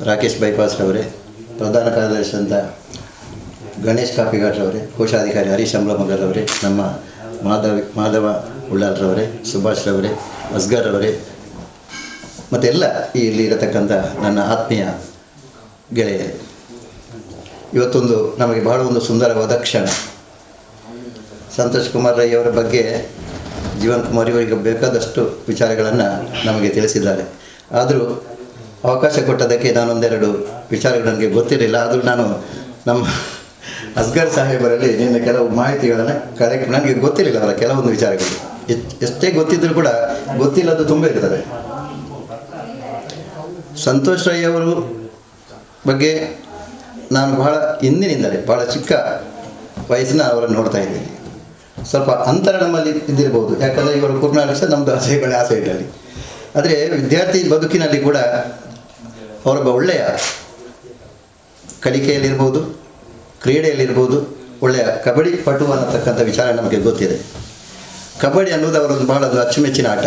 ರಾಕೇಶ್ ಬೈಪಾಸ್ ರವರೇ, ಪ್ರಧಾನ ಕಾರ್ಯದರ್ಶಿಯಾದಂಥ ಗಣೇಶ್ ಕಾಪಿಘಾಟ್ರವರೇ, ಕೋಶಾಧಿಕಾರಿ ಹರೀಶ್ ಅಂಬ್ಲಮಗರ್ರವರೇ, ನಮ್ಮ ಮಾಧವ ಉಳ್ಳಾಲ್ರವರೇ, ಸುಭಾಷ್ ರವರೇ, ಅಸ್ಗರ್ ರವರೇ, ಮತ್ತೆಲ್ಲ ಇಲ್ಲಿ ಇರತಕ್ಕಂಥ ನನ್ನ ಆತ್ಮೀಯ ಗೆಳೆಯರೇ, ಇವತ್ತೊಂದು ನಮಗೆ ಬಹಳ ಒಂದು ಸುಂದರವಾದ ಕ್ಷಣ. ಸಂತೋಷ್ ಕುಮಾರ್ ರೈ ಅವರ ಬಗ್ಗೆ ಜೀವನ್ ಕುಮಾರ್ ಇವರಿಗೆ ಬೇಕಾದಷ್ಟು ವಿಚಾರಗಳನ್ನು ನಮಗೆ ತಿಳಿಸಿದ್ದಾರೆ. ಆದರೂ ಅವಕಾಶ ಕೊಟ್ಟದಕ್ಕೆ ನಾನೊಂದೆರಡು ವಿಚಾರಗಳು ನನಗೆ ಗೊತ್ತಿರಲಿಲ್ಲ. ಆದರೂ ನಾನು ನಮ್ಮ ಅಸ್ಗರ್ ಸಾಹೇಬರಲ್ಲಿ ನಿನ್ನ ಕೆಲವು ಮಾಹಿತಿಗಳನ್ನು ಕಲೆಕ್ಟ್, ನನಗೆ ಗೊತ್ತಿರಲಿಲ್ಲ ಅವರ ಕೆಲವೊಂದು ವಿಚಾರಗಳು. ಎಷ್ಟೇ ಗೊತ್ತಿದ್ದರೂ ಕೂಡ ಗೊತ್ತಿಲ್ಲದು ತುಂಬ ಇರ್ತದೆ. ಸಂತೋಷ್ ರೈ ಅವರು ಬಗ್ಗೆ ನಾನು ಬಹಳ ಹಿಂದಿನಿಂದಲೇ, ಬಹಳ ಚಿಕ್ಕ ವಯಸ್ಸಿನ ಅವರನ್ನು ನೋಡ್ತಾ ಇದ್ದೇನೆ. ಸ್ವಲ್ಪ ಅಂತರ ನಮ್ಮಲ್ಲಿ ಇದ್ದಿರ್ಬೋದು, ಯಾಕಂದರೆ ಇವರು ಕುರ್ನಾಡು ಸಹ ನಮ್ಮದು ಆಸೆಗಳೇ ಆ ಸೈಡಲ್ಲಿ. ಆದರೆ ವಿದ್ಯಾರ್ಥಿ ಬದುಕಿನಲ್ಲಿ ಕೂಡ ಅವರೊಬ್ಬ ಒಳ್ಳೆಯ ಕಲಿಕೆಯಲ್ಲಿರ್ಬೋದು, ಕ್ರೀಡೆಯಲ್ಲಿರ್ಬೋದು, ಒಳ್ಳೆಯ ಕಬಡ್ಡಿ ಪಟು ಅನ್ನತಕ್ಕಂಥ ವಿಚಾರ ನಮಗೆ ಗೊತ್ತಿದೆ. ಕಬಡ್ಡಿ ಅನ್ನೋದು ಅವರೊಂದು ಬಹಳ ಒಂದು ಅಚ್ಚುಮೆಚ್ಚಿನ ಆಟ.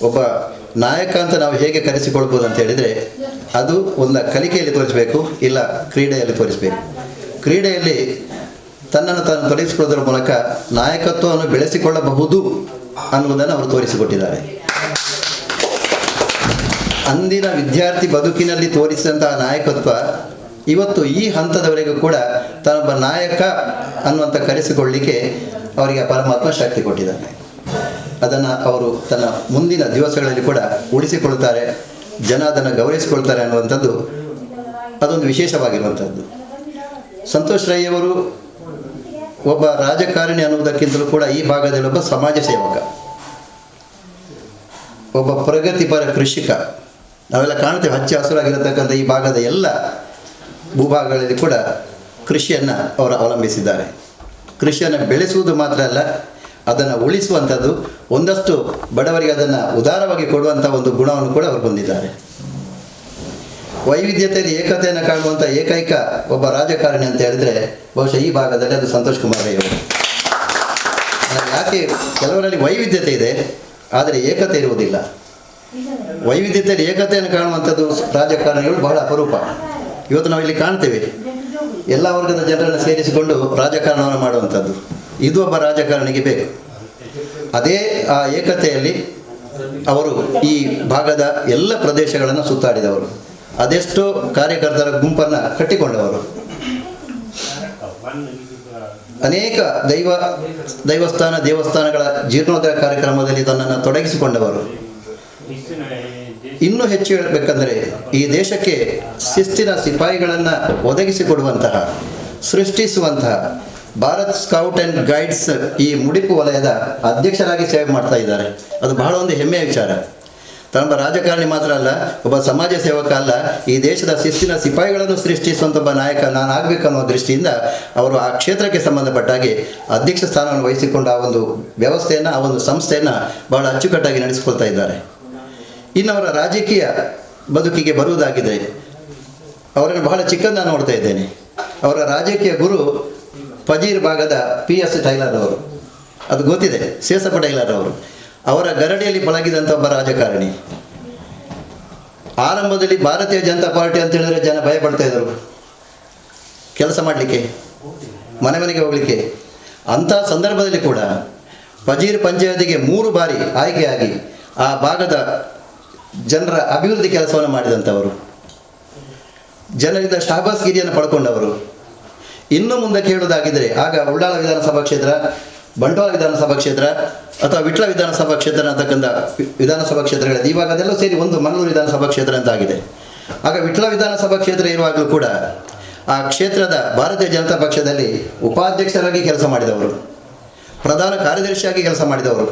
ಒಬ್ಬ ನಾಯಕ ಅಂತ ನಾವು ಹೇಗೆ ಕರೆಸಿಕೊಳ್ಬೋದು ಅಂತ ಹೇಳಿದರೆ, ಅದು ಒಂದು ಕಲಿಕೆಯಲ್ಲಿ ತೋರಿಸಬೇಕು, ಇಲ್ಲ ಕ್ರೀಡೆಯಲ್ಲಿ ತೋರಿಸಬೇಕು. ಕ್ರೀಡೆಯಲ್ಲಿ ತನ್ನನ್ನು ತಾನು ತೊಡಗಿಸಿಕೊಳ್ಳೋದ್ರ ಮೂಲಕ ನಾಯಕತ್ವವನ್ನು ಬೆಳೆಸಿಕೊಳ್ಳಬಹುದು ಅನ್ನುವುದನ್ನು ಅವರು ತೋರಿಸಿಕೊಟ್ಟಿದ್ದಾರೆ. ಅಂದಿನ ವಿದ್ಯಾರ್ಥಿ ಬದುಕಿನಲ್ಲಿ ತೋರಿಸಿದಂತಹ ನಾಯಕತ್ವ ಇವತ್ತು ಈ ಹಂತದವರೆಗೂ ಕೂಡ ತನ್ನೊಬ್ಬ ನಾಯಕ ಅನ್ನುವಂಥ ಕರೆಸಿಕೊಳ್ಳಲಿಕ್ಕೆ ಅವರಿಗೆ ಪರಮಾತ್ಮ ಶಕ್ತಿ ಕೊಟ್ಟಿದ್ದಾನೆ. ಅದನ್ನು ಅವರು ತನ್ನ ಮುಂದಿನ ದಿವಸಗಳಲ್ಲಿ ಕೂಡ ಉಳಿಸಿಕೊಳ್ತಾರೆ, ಜನ ಅದನ್ನು ಗೌರವಿಸಿಕೊಳ್ತಾರೆ ಅನ್ನುವಂಥದ್ದು ಅದೊಂದು ವಿಶೇಷವಾಗಿರುವಂಥದ್ದು. ಸಂತೋಷ್ ರೈ ಅವರು ಒಬ್ಬ ರಾಜಕಾರಣಿ ಅನ್ನುವುದಕ್ಕಿಂತಲೂ ಕೂಡ ಈ ಭಾಗದಲ್ಲಿ ಒಬ್ಬ ಸಮಾಜ ಸೇವಕ, ಒಬ್ಬ ಪ್ರಗತಿಪರ ಕೃಷಿಕ. ನಾವೆಲ್ಲ ಕಾಣ್ತೇವೆ, ಹಚ್ಚ ಹಸುರಾಗಿರತಕ್ಕಂಥ ಈ ಭಾಗದ ಎಲ್ಲ ಭೂಭಾಗಗಳಲ್ಲಿ ಕೂಡ ಕೃಷಿಯನ್ನು ಅವರು ಅವಲಂಬಿಸಿದ್ದಾರೆ. ಕೃಷಿಯನ್ನು ಬೆಳೆಸುವುದು ಮಾತ್ರ ಅಲ್ಲ, ಅದನ್ನು ಉಳಿಸುವಂಥದ್ದು, ಒಂದಷ್ಟು ಬಡವರಿಗೆ ಅದನ್ನು ಉದಾರವಾಗಿ ಕೊಡುವಂಥ ಒಂದು ಗುಣವನ್ನು ಕೂಡ ಅವರು ಹೊಂದಿದ್ದಾರೆ. ವೈವಿಧ್ಯತೆಯಲ್ಲಿ ಏಕತೆಯನ್ನು ಕಾಣುವಂಥ ಏಕೈಕ ಒಬ್ಬ ರಾಜಕಾರಣಿ ಅಂತ ಹೇಳಿದರೆ ಬಹುಶಃ ಈ ಭಾಗದಲ್ಲಿ ಅದು ಸಂತೋಷ್ ಕುಮಾರ್ ರೈ ಅವರು. ಯಾಕೆ ಕೆಲವರಲ್ಲಿ ವೈವಿಧ್ಯತೆ ಇದೆ ಆದರೆ ಏಕತೆ ಇರುವುದಿಲ್ಲ. ವೈವಿಧ್ಯತೆಯಲ್ಲಿ ಏಕತೆಯನ್ನು ಕಾಣುವಂಥದ್ದು ರಾಜಕಾರಣಿಗಳು ಬಹಳ ಅಪರೂಪ. ಇವತ್ತು ನಾವು ಇಲ್ಲಿ ಕಾಣ್ತೇವೆ, ಎಲ್ಲ ವರ್ಗದ ಜನರನ್ನು ಸೇರಿಸಿಕೊಂಡು ರಾಜಕಾರಣವನ್ನು ಮಾಡುವಂಥದ್ದು, ಇದು ಒಬ್ಬ ರಾಜಕಾರಣಿಗೆ ಬೇಕು. ಅದೇ ಆ ಏಕತೆಯಲ್ಲಿ ಅವರು ಈ ಭಾಗದ ಎಲ್ಲ ಪ್ರದೇಶಗಳನ್ನು ಸುತ್ತಾಡಿದವರು, ಅದೆಷ್ಟೋ ಕಾರ್ಯಕರ್ತರ ಗುಂಪನ್ನು ಕಟ್ಟಿಕೊಂಡವರು, ಅನೇಕ ದೈವಸ್ಥಾನ ದೇವಸ್ಥಾನಗಳ ಜೀರ್ಣೋದ್ಧಾರ ಕಾರ್ಯಕ್ರಮದಲ್ಲಿ ತನ್ನನ್ನು ತೊಡಗಿಸಿಕೊಂಡವರು. ಇನ್ನೂ ಹೆಚ್ಚು ಹೇಳಬೇಕಂದರೆ ಈ ದೇಶಕ್ಕೆ ಶಿಸ್ತಿನ ಸಿಪಾಯಿಗಳನ್ನು ಒದಗಿಸಿಕೊಡುವಂತಹ, ಸೃಷ್ಟಿಸುವಂತಹ ಭಾರತ್ scout and guides ಈ ಮುಡಿಪು ವಲಯದ ಅಧ್ಯಕ್ಷರಾಗಿ ಸೇವೆ ಮಾಡ್ತಾ ಇದ್ದಾರೆ. ಅದು ಬಹಳ ಒಂದು ಹೆಮ್ಮೆಯ ವಿಚಾರ. ತಮ್ಮ ರಾಜಕಾರಣಿ ಮಾತ್ರ ಅಲ್ಲ, ಒಬ್ಬ ಸಮಾಜ ಸೇವಕ ಅಲ್ಲ, ಈ ದೇಶದ ಶಿಸ್ತಿನ ಸಿಪಾಯಿಗಳನ್ನು ಸೃಷ್ಟಿಸುವಂಥ ಒಬ್ಬ ನಾಯಕ ನಾನಾಗಬೇಕನ್ನೋ ದೃಷ್ಟಿಯಿಂದ ಅವರು ಆ ಕ್ಷೇತ್ರಕ್ಕೆ ಸಂಬಂಧಪಟ್ಟಾಗಿ ಅಧ್ಯಕ್ಷ ಸ್ಥಾನವನ್ನು ವಹಿಸಿಕೊಂಡು ಆ ಒಂದು ವ್ಯವಸ್ಥೆಯನ್ನು, ಆ ಒಂದು ಸಂಸ್ಥೆಯನ್ನು ಬಹಳ ಅಚ್ಚುಕಟ್ಟಾಗಿ ನಡೆಸಿಕೊಳ್ತಾ ಇದ್ದಾರೆ. ಇನ್ನು ಅವರ ರಾಜಕೀಯ ಬದುಕಿಗೆ ಬರುವುದಾಗಿದೆ, ಅವರನ್ನು ಬಹಳ ಚಿಕ್ಕಂದ ನೋಡ್ತಾ ಇದ್ದೇನೆ. ಅವರ ರಾಜಕೀಯ ಗುರು ಪಜೀರ್ ಭಾಗದ PS tailor ಅವರು, ಅದು ಗೊತ್ತಿದೆ, ಸೇಸಪ್ಪ ಟೈಲರ್ ಅವರು. ಅವರ ಗರಡಿಯಲ್ಲಿ ಪಳಗಿದಂಥ ಒಬ್ಬ ರಾಜಕಾರಣಿ. ಆರಂಭದಲ್ಲಿ ಭಾರತೀಯ ಜನತಾ ಪಾರ್ಟಿ ಅಂತ ಹೇಳಿದರೆ ಜನ ಭಯಪಡ್ತಾ ಇದ್ದರು ಕೆಲಸ ಮಾಡಲಿಕ್ಕೆ, ಮನೆ ಮನೆಗೆ ಹೋಗಲಿಕ್ಕೆ. ಅಂಥ ಸಂದರ್ಭದಲ್ಲಿ ಕೂಡ ಪಜೀರ್ ಪಂಚಾಯತಿಗೆ 3 ಬಾರಿ ಆಯ್ಕೆಯಾಗಿ ಆ ಭಾಗದ ಜನರ ಅಭಿವೃದ್ಧಿ ಕೆಲಸವನ್ನು ಮಾಡಿದಂಥವರು, ಜನರಿಂದ ಶಾಬಾಸ್ಗಿರಿಯನ್ನು ಪಡ್ಕೊಂಡವರು. ಇನ್ನು ಮುಂದಕ್ಕೆ ಹೇಳುವುದಾಗಿದ್ದರೆ, ಆಗ ಉಳ್ಳಾಲ ವಿಧಾನಸಭಾ ಕ್ಷೇತ್ರ, ಬಂಟ್ವಾಳ ವಿಧಾನಸಭಾ ಕ್ಷೇತ್ರ ಅಥವಾ ವಿಟ್ಲ ವಿಧಾನಸಭಾ ಕ್ಷೇತ್ರ ಅಂತಕ್ಕಂಥ ವಿಧಾನಸಭಾ ಕ್ಷೇತ್ರಗಳಿದೆ. ಇವಾಗ ಅದೆಲ್ಲ ಸೇರಿ ಒಂದು ಮಂಗಳೂರು ವಿಧಾನಸಭಾ ಕ್ಷೇತ್ರ ಅಂತ ಆಗಿದೆ. ಆಗ ವಿಟ್ಲ ವಿಧಾನಸಭಾ ಕ್ಷೇತ್ರ ಇರುವಾಗಲೂ ಕೂಡ ಆ ಕ್ಷೇತ್ರದ ಭಾರತೀಯ ಜನತಾ ಪಕ್ಷದಲ್ಲಿ ಉಪಾಧ್ಯಕ್ಷರಾಗಿ ಕೆಲಸ ಮಾಡಿದವರು, ಪ್ರಧಾನ ಕಾರ್ಯದರ್ಶಿಯಾಗಿ ಕೆಲಸ ಮಾಡಿದವರು.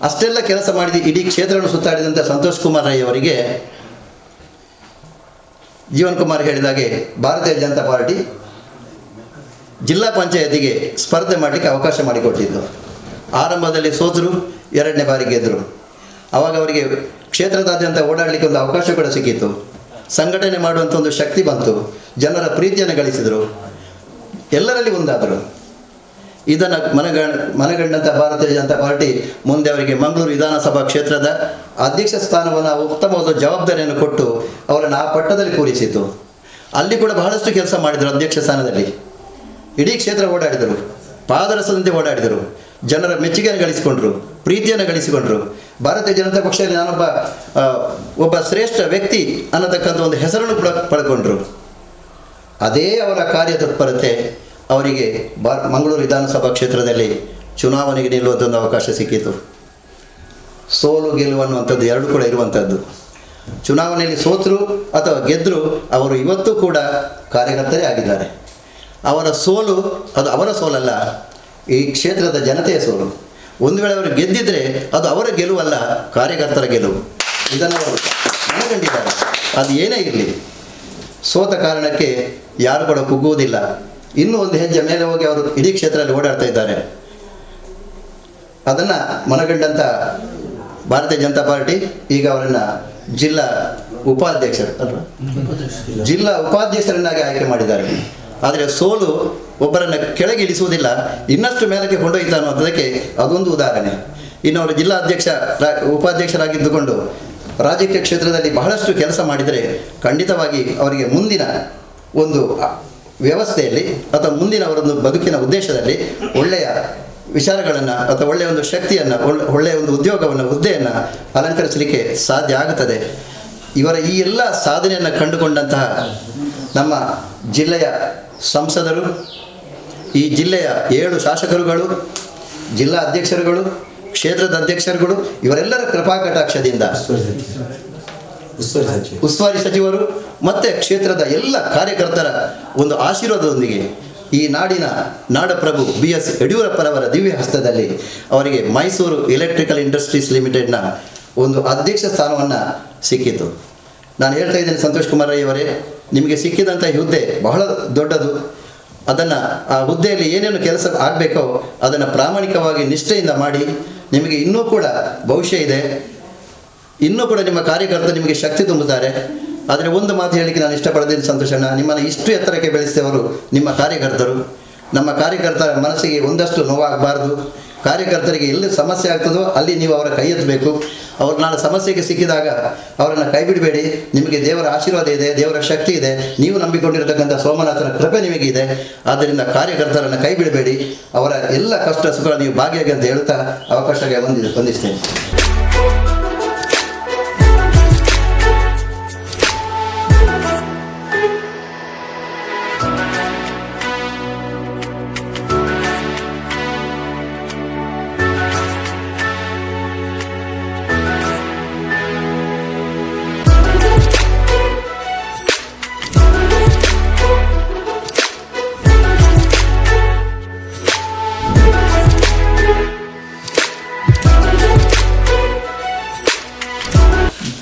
ಅಷ್ಟೆಲ್ಲ ಕೆಲಸ ಮಾಡಿದ ಇಡೀ ಕ್ಷೇತ್ರವನ್ನು ಸುತ್ತಾಡಿದಂಥ ಸಂತೋಷ್ ಕುಮಾರ್ ರೈ ಅವರಿಗೆ ಜೀವನ್ ಕುಮಾರ್ ಹೇಳಿದಾಗೆ ಭಾರತೀಯ ಜನತಾ ಪಾರ್ಟಿ ಜಿಲ್ಲಾ ಪಂಚಾಯತಿಗೆ ಸ್ಪರ್ಧೆ ಮಾಡಲಿಕ್ಕೆ ಅವಕಾಶ ಮಾಡಿಕೊಟ್ಟಿದ್ದು. ಆರಂಭದಲ್ಲಿ ಸೋತರು, 2ನೇ ಬಾರಿ ಗೆದ್ದರು. ಆವಾಗ ಅವರಿಗೆ ಕ್ಷೇತ್ರದಾದ್ಯಂತ ಓಡಾಡಲಿಕ್ಕೆ ಒಂದು ಅವಕಾಶ ಕೂಡ ಸಿಕ್ಕಿತ್ತು. ಸಂಘಟನೆ ಮಾಡುವಂಥ ಒಂದು ಶಕ್ತಿ ಬಂತು, ಜನರ ಪ್ರೀತಿಯನ್ನು ಗಳಿಸಿದರು. ಎಲ್ಲರಲ್ಲಿ ಒಂದಾದರು. ಇದನ್ನು ಮನಗಂಡಂಥ ಭಾರತೀಯ ಜನತಾ ಪಾರ್ಟಿ ಮುಂದೆ ಅವರಿಗೆ ಮಂಗಳೂರು ವಿಧಾನಸಭಾ ಕ್ಷೇತ್ರದ ಅಧ್ಯಕ್ಷ ಸ್ಥಾನವನ್ನು ಉತ್ತಮವಾದ ಜವಾಬ್ದಾರಿಯನ್ನು ಕೊಟ್ಟು ಅವರನ್ನು ಆ ಪಟ್ಟದಲ್ಲಿ ಕೂರಿಸಿತು. ಅಲ್ಲಿ ಕೂಡ ಬಹಳಷ್ಟು ಕೆಲಸ ಮಾಡಿದರು. ಅಧ್ಯಕ್ಷ ಸ್ಥಾನದಲ್ಲಿ ಇಡೀ ಕ್ಷೇತ್ರ ಓಡಾಡಿದರು, ಪಾದರಸದಂತೆ ಓಡಾಡಿದರು, ಜನರ ಮೆಚ್ಚುಗೆಯನ್ನು ಗಳಿಸಿಕೊಂಡರು, ಪ್ರೀತಿಯನ್ನು ಗಳಿಸಿಕೊಂಡರು. ಭಾರತೀಯ ಜನತಾ ಪಕ್ಷದಲ್ಲಿ ನಾನೊಬ್ಬ ಒಬ್ಬ ಶ್ರೇಷ್ಠ ವ್ಯಕ್ತಿ ಅನ್ನತಕ್ಕಂಥ ಒಂದು ಹೆಸರನ್ನು ಕೂಡ ಪಡ್ಕೊಂಡ್ರು. ಅದೇ ಅವರ ಕಾರ್ಯತತ್ಪರತೆ ಅವರಿಗೆ ಮಂಗಳೂರು ವಿಧಾನಸಭಾ ಕ್ಷೇತ್ರದಲ್ಲಿ ಚುನಾವಣೆಗೆ ನಿಲ್ಲುವಂಥ ಒಂದು ಅವಕಾಶ ಸಿಕ್ಕಿತು. ಸೋಲು ಗೆಲುವು ಅನ್ನುವಂಥದ್ದು ಎರಡು ಕೂಡ ಇರುವಂಥದ್ದು. ಚುನಾವಣೆಯಲ್ಲಿ ಸೋತರು ಅಥವಾ ಗೆದ್ದರು ಅವರು ಇವತ್ತು ಕೂಡ ಕಾರ್ಯಕರ್ತರೇ ಆಗಿದ್ದಾರೆ. ಅವರ ಸೋಲು ಅದು ಅವರ ಸೋಲಲ್ಲ, ಈ ಕ್ಷೇತ್ರದ ಜನತೆಯ ಸೋಲು. ಒಂದು ವೇಳೆ ಅವರು ಗೆದ್ದಿದ್ದರೆ ಅದು ಅವರ ಗೆಲುವಲ್ಲ, ಕಾರ್ಯಕರ್ತರ ಗೆಲುವು. ಇದನ್ನು ಅವರು ಮನಗಂಡಿದ್ದಾರೆ. ಅದು ಏನೇ ಇರಲಿ, ಸೋತ ಕಾರಣಕ್ಕೆ ಯಾರು ಕೂಡ ಕುಗ್ಗುವುದಿಲ್ಲ. ಇನ್ನೂ ಒಂದು ಹೆಜ್ಜೆ ಮೇಲೆ ಹೋಗಿ ಅವರು ಇಡೀ ಕ್ಷೇತ್ರದಲ್ಲಿ ಓಡಾಡ್ತಾ ಇದ್ದಾರೆ. ಅದನ್ನು ಮನಗಂಡಂಥ ಭಾರತೀಯ ಜನತಾ ಪಾರ್ಟಿ ಈಗ ಅವರನ್ನು ಜಿಲ್ಲಾ ಉಪಾಧ್ಯಕ್ಷರು ಅಲ್ವಾ, ಜಿಲ್ಲಾ ಉಪಾಧ್ಯಕ್ಷರನ್ನಾಗಿ ಆಯ್ಕೆ ಮಾಡಿದ್ದಾರೆ. ಆದರೆ ಸೋಲು ಒಬ್ಬರನ್ನು ಕೆಳಗೆ ಇಳಿಸುವುದಿಲ್ಲ, ಇನ್ನಷ್ಟು ಮೇಲಕ್ಕೆ ಕೊಂಡೊಯ್ತಾ ಅನ್ನೋದಕ್ಕೆ ಅದೊಂದು ಉದಾಹರಣೆ. ಇನ್ನು ಅವರು ಜಿಲ್ಲಾ ಅಧ್ಯಕ್ಷ ಉಪಾಧ್ಯಕ್ಷರಾಗಿದ್ದುಕೊಂಡು ರಾಜಕೀಯ ಕ್ಷೇತ್ರದಲ್ಲಿ ಬಹಳಷ್ಟು ಕೆಲಸ ಮಾಡಿದರೆ ಖಂಡಿತವಾಗಿ ಅವರಿಗೆ ಮುಂದಿನ ಒಂದು ವ್ಯವಸ್ಥೆಯಲ್ಲಿ ಅಥವಾ ಮುಂದಿನ ಅವರೊಂದು ಬದುಕಿನ ಉದ್ದೇಶದಲ್ಲಿ ಒಳ್ಳೆಯ ವಿಚಾರಗಳನ್ನು ಅಥವಾ ಒಳ್ಳೆಯ ಒಂದು ಶಕ್ತಿಯನ್ನು, ಒಳ್ಳೆಯ ಒಂದು ಉದ್ಯೋಗವನ್ನು, ಹುದ್ದೆಯನ್ನು ಅಲಂಕರಿಸಲಿಕ್ಕೆ ಸಾಧ್ಯ ಆಗುತ್ತದೆ. ಇವರ ಈ ಎಲ್ಲ ಸಾಧನೆಯನ್ನು ಕಂಡುಕೊಂಡಂತಹ ನಮ್ಮ ಜಿಲ್ಲೆಯ ಸಂಸದರು, ಈ ಜಿಲ್ಲೆಯ 7 ಶಾಸಕರುಗಳು, ಜಿಲ್ಲಾ ಅಧ್ಯಕ್ಷರುಗಳು, ಕ್ಷೇತ್ರದ ಅಧ್ಯಕ್ಷರುಗಳು, ಇವರೆಲ್ಲರ ಕೃಪಾಕಟಾಕ್ಷದಿಂದ ಉಸ್ತುವಾರಿ ಸಚಿವರು ಮತ್ತು ಕ್ಷೇತ್ರದ ಎಲ್ಲ ಕಾರ್ಯಕರ್ತರ ಒಂದು ಆಶೀರ್ವಾದದೊಂದಿಗೆ ಈ ನಾಡಿನ ನಾಡಪ್ರಭು ಬಿ.ಎಸ್. ಯಡಿಯೂರಪ್ಪರವರ ದಿವ್ಯ ಹಸ್ತದಲ್ಲಿ ಅವರಿಗೆ ಮೈಸೂರು ಎಲೆಕ್ಟ್ರಿಕಲ್ ಇಂಡಸ್ಟ್ರೀಸ್ ಲಿಮಿಟೆಡ್ನ ಒಂದು ಅಧ್ಯಕ್ಷ ಸ್ಥಾನವನ್ನು ಸಿಕ್ಕಿತು. ನಾನು ಹೇಳ್ತಾ ಇದ್ದೇನೆ ಸಂತೋಷ್ ಕುಮಾರ್ ರೈಯವರೇ, ನಿಮಗೆ ಸಿಕ್ಕಿದಂಥ ಹುದ್ದೆ ಬಹಳ ದೊಡ್ಡದು. ಅದನ್ನು ಆ ಹುದ್ದೆಯಲ್ಲಿ ಏನೇನು ಕೆಲಸ ಆಗಬೇಕೋ ಅದನ್ನು ಪ್ರಾಮಾಣಿಕವಾಗಿ ನಿಷ್ಠೆಯಿಂದ ಮಾಡಿ. ನಿಮಗೆ ಇನ್ನೂ ಕೂಡ ಭವಿಷ್ಯ ಇದೆ, ಇನ್ನೂ ಕೂಡ ನಿಮ್ಮ ಕಾರ್ಯಕರ್ತರು ನಿಮಗೆ ಶಕ್ತಿ ತುಂಬುತ್ತಾರೆ. ಆದರೆ ಒಂದು ಮಾತು ಹೇಳಲಿಕ್ಕೆ ನಾನು ಇಷ್ಟಪಡ್ತೀನಿ ಸಂತೋಷಣ್ಣ, ನಿಮ್ಮನ್ನು ಇಷ್ಟು ಎತ್ತರಕ್ಕೆ ಬೆಳೆಸಿದವರು ನಿಮ್ಮ ಕಾರ್ಯಕರ್ತರು. ನಮ್ಮ ಕಾರ್ಯಕರ್ತರ ಮನಸ್ಸಿಗೆ ಒಂದಷ್ಟು ನೋವಾಗಬಾರ್ದು. ಕಾರ್ಯಕರ್ತರಿಗೆ ಎಲ್ಲಿ ಸಮಸ್ಯೆ ಆಗ್ತದೋ ಅಲ್ಲಿ ನೀವು ಅವರ ಕೈ ಎತ್ತಬೇಕು. ಅವರು ನಾಳೆ ಸಮಸ್ಯೆಗೆ ಸಿಕ್ಕಿದಾಗ ಅವರನ್ನು ಕೈ ಬಿಡಬೇಡಿ. ನಿಮಗೆ ದೇವರ ಆಶೀರ್ವಾದ ಇದೆ, ದೇವರ ಶಕ್ತಿ ಇದೆ, ನೀವು ನಂಬಿಕೊಂಡಿರತಕ್ಕಂಥ ಸೋಮನಾಥನ ಕೃಪೆ ನಿಮಗಿದೆ. ಆದ್ದರಿಂದ ಕಾರ್ಯಕರ್ತರನ್ನು ಕೈ ಬಿಡಬೇಡಿ. ಅವರ ಎಲ್ಲ ಕಷ್ಟ ಸುಖ ನೀವು ಭಾಗಿಯಾಗಿ ಅಂತ ಹೇಳ್ತಾ ಅವಕಾಶಕ್ಕೆ ವಂದಿಸ್ತೇನೆ.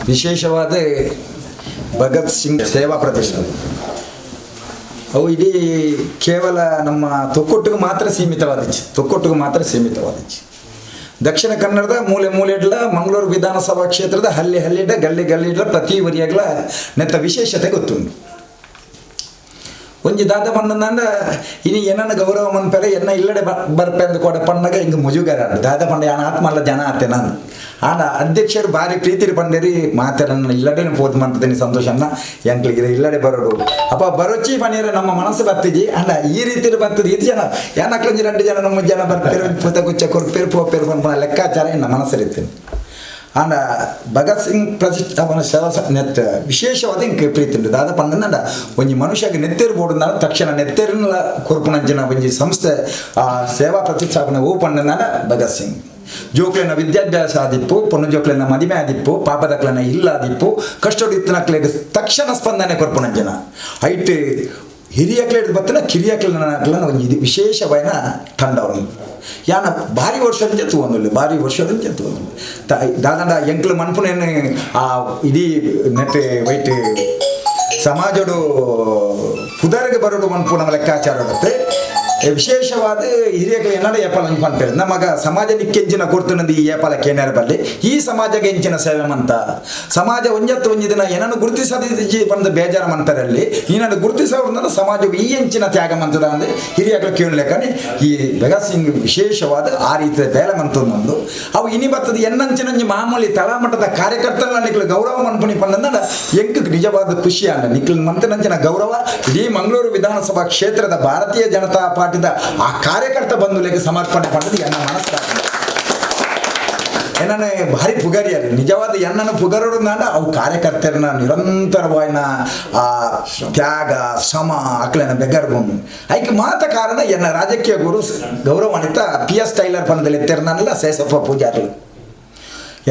ವಿಶೇಷವಾದ ಭಗತ್ ಸಿಂಗ್ ಸೇವಾ ಪ್ರತಿಷ್ಠಾನ ಅವು ಇಡೀ ಕೇವಲ ನಮ್ಮ ತೊಕ್ಕೊಟ್ಟಿಗೆ ಮಾತ್ರ ಸೀಮಿತವಾದಿಚ್ಚು, ತೊಕ್ಕೊಟ್ಟಿಗೆ ಮಾತ್ರ ಸೀಮಿತವಾದಿಚ್ಚು. ದಕ್ಷಿಣ ಕನ್ನಡದ ಮೂಲೆ ಮೂಲೆಡ್ಲ, ಮಂಗಳೂರು ವಿಧಾನಸಭಾ ಕ್ಷೇತ್ರದ ಹಳ್ಳಿ ಹಳ್ಳಿಡ, ಗಲ್ಲಿ ಗಲ್ಲಿಡ್ಲ, ಪ್ರತಿ ವರಿಯಾಗ್ಲ ನೆತ್ತ ವಿಶೇಷತೆ ಗೊತ್ತುಂಟು. ಒಂಜಿ ದಾದ ಪಂಡಂದ ಇನಿ ಏನನ್ನ ಗೌರವ ಮನ್ಪೆರೆ ಎನ್ನ ಇಲ್ಲಡೆ ಬರ್ಪೆ ಅಂದ್ ಕೊಡ ಪಣ್ಣಗ ಹಿಂಗೆ ಮುಜುಗರ ದಾದ ಪಂಡ ಯಾನ ಆತ್ಮಲ್ಲ ಜನ ಆತೆ ನಾನು. ಆಂಡ ಅಧ್ಯಕ್ಷರು ಭಾರಿ ಪ್ರೀತಿರಿ ಪಂಡೇರಿ ಮಾತೆರನ್ನ ಇಲ್ಲಡೆ ಪೋದು ಮಂತದೇನಿ ಸಂತೋಷನ್ನ ಎಂಕ್ಲಿಗೆ ಇಲ್ಲಡೆ ಬರೋಡು ಅಪ್ಪ ಬರೋಚಿ ಪನೀರ ನಮ್ಮ ಮನಸ್ಸು ಬತ್ತಿಜಿ. ಅಂಡ ಈ ರೀತಿ ಬರ್ತದೆ ಇದು ಜನ ಏನಕ್ಲಂಜಿ 2 ಜನ ನಮ್ಮ ಜನ ಬರ್ಪೇರು ಪುತ ಗುಚ್ಚ ಕೊರ್ಪೇರು ಪೋಪೇರು ಪನ್ಪುನ ಲೆಕ್ಕಾಚಾರ ಎನ್ನ ಮನಸ್ಸರಿತ್ತೇನೆ. ಆಂಡ ಭಗತ್ ಸಿಂಗ್ ಪ್ರತಿಷ್ಠಾಪನ ಸೇವಾ ನೆತ್ತ ವಿಶೇಷವಾದ ಇಂಕ್ ಪ್ರೀತಿ ಉಂಟು. ದಾದ ಪಂಡಂಡ ಒಂಜಿ ಮನುಷ್ಯಗೆ ನೆತ್ತೇರು ಬೋಡುಂದಾನ ತಕ್ಷಣ ನೆತ್ತೇರಿನ ಕೊರ್ಪುನಂಚಿನ ಒಂಜಿ ಸಂಸ್ಥೆ ಆ ಸೇವಾ ಪ್ರತಿಷ್ಠಾಪನೆ ಹೂ ಪಂಡಂದಾನ ಭಗತ್ ಸಿಂಗ್. ಜೋಕ್ಲೆನ ವಿದ್ಯಾಭ್ಯಾಸ ಆದಿಪ್ಪು, ಪೊಣ್ಣು ಜೋಕ್ಲೆನ ಮದಿಮೆ ಆದಿಪ್ಪು, ಪಾಪದಕ್ಲೆನ ಇಲ್ಲ ಆದಿಪ್ಪು, ಕಷ್ಟೋಡು ಇತ್ತನಕ್ಲೆಗ್ ತಕ್ಷಣ ಸ್ಪಂದನೆ ಕೊರ್ಪುನಂಚಿನ ಐಟ್ ಹಿರಿಯಕ್ಲೆ ಬತ್ತನ ಕಿರಿಯಕ್ಲೆನ ಒಂಜಿ ಇದು ವಿಶೇಷವಾಯಿನ ತಂಡವನು. ಯಾನ ಭಾರಿ ವರ್ಷದಿಂದ ತೂವೊಂದುಲ್ಲೆ, ಭಾರಿ ವರ್ಷದಿಂದ ತೂವೊಂದುಲ್ಲೆ. ದಾದಂಡ ಎಂಕ್ಲು ಮನ್ಪುನೇನು ಆ ಇಡೀ ನೆಟ್ ವೈಟ್ ಸಮಾಜಡು ಪುದರ್ಗೆ ಬರೋಡು ಮನ್ಪುನ ಲೆಕ್ಕಾಚಾರ ಇರುತ್ತೆ. ವಿಶೇಷವಾದ ಹಿರಿಯಗಳು ಏನಾರ ಏಪಾಲ ಪನ್ಪೇರು ನಮಗ ಸಮಾಜ ನಿಕ್ಕೆಂಚಿನ ಕೊಡ್ತುನಂದು ಈ ಏಪಾಲ ಕೇನಾರ ಬಲ್ಲಿ ಈ ಸಮಾಜಕ್ಕೆ ಎಂಚಿನ ಸೇವೆ ಮಂತ ಸಮಾಜ ಒಂಜತ್ತು ಒಂಜಿ ದಿನ ಏನನ್ನು ಗುರುತಿಸದಿ ಬಂದು ಬೇಜಾರ ಮಂತರಲ್ಲಿ ನೀನನ್ನು ಗುರುತಿಸೋದ್ರಿಂದ ಸಮಾಜಕ್ಕೆ ಈ ಎಂಚಿನ ತ್ಯಾಗ ಮಂತದ ಅಂದ್ರೆ ಹಿರಿಯಗಳು ಕೇಳಲೇಕನೆ ಈ ಭಗತ್ ಸಿಂಗ್ ವಿಶೇಷವಾದ ಆ ರೀತಿಯ ಬೇಲೆ ಮಂತಂದು ಅವು ಇನಿ ಬರ್ತದೆ ಎನ್ನಂಚಿನ ಮಾಮೂಲಿ ತಳಮಟ್ಟದ ಕಾರ್ಯಕರ್ತನ ನಿಕ್ಲು ಗೌರವ ಮನ್ಪುಣಿ ಪಂಡ ಎಂಕ್ ನಿಜವಾದ ಖುಷಿ ಅಲ್ಲ ನಿಕ್ಲು ಮಂತನಂಚಿನ ಗೌರವ ಇಡೀ ಮಂಗಳೂರು ವಿಧಾನಸಭಾ ಕ್ಷೇತ್ರದ ಭಾರತೀಯ ಜನತಾ ಪಾರ್ಟಿದ ಆ ಕಾರ್ಯಕರ್ತ ಬಂಧುಗಳಿಗೆ ಸಮರ್ಪಣೆ ಪಡೆದು ಎನ್ನ ಮನಸ್ಸು ಎನ್ನನೆ ಭಾರಿ ಪುಗರಿಯರು ನಿಜವಾದ ಎನ್ನನ್ನು ಪುಗರೋಡು ನಾಡ ಅವು ಕಾರ್ಯಕರ್ತರನ್ನ ನಿರಂತರವಾಯಿನ ಆ ತ್ಯಾಗ ಶ್ರಮ ಅಕ್ಲೆನ ಬೆಗರ್ ಭೂಮಿ ಐಕೆ ಮಾತ ಕಾರಣ ಎನ್ನ ರಾಜಕೀಯ ಗುರು ಗೌರವಾನ್ವಿತ P S tailor ಪಂದದಲ್ಲಿ ತೆರನಲ್ಲ Sheshappa Poojary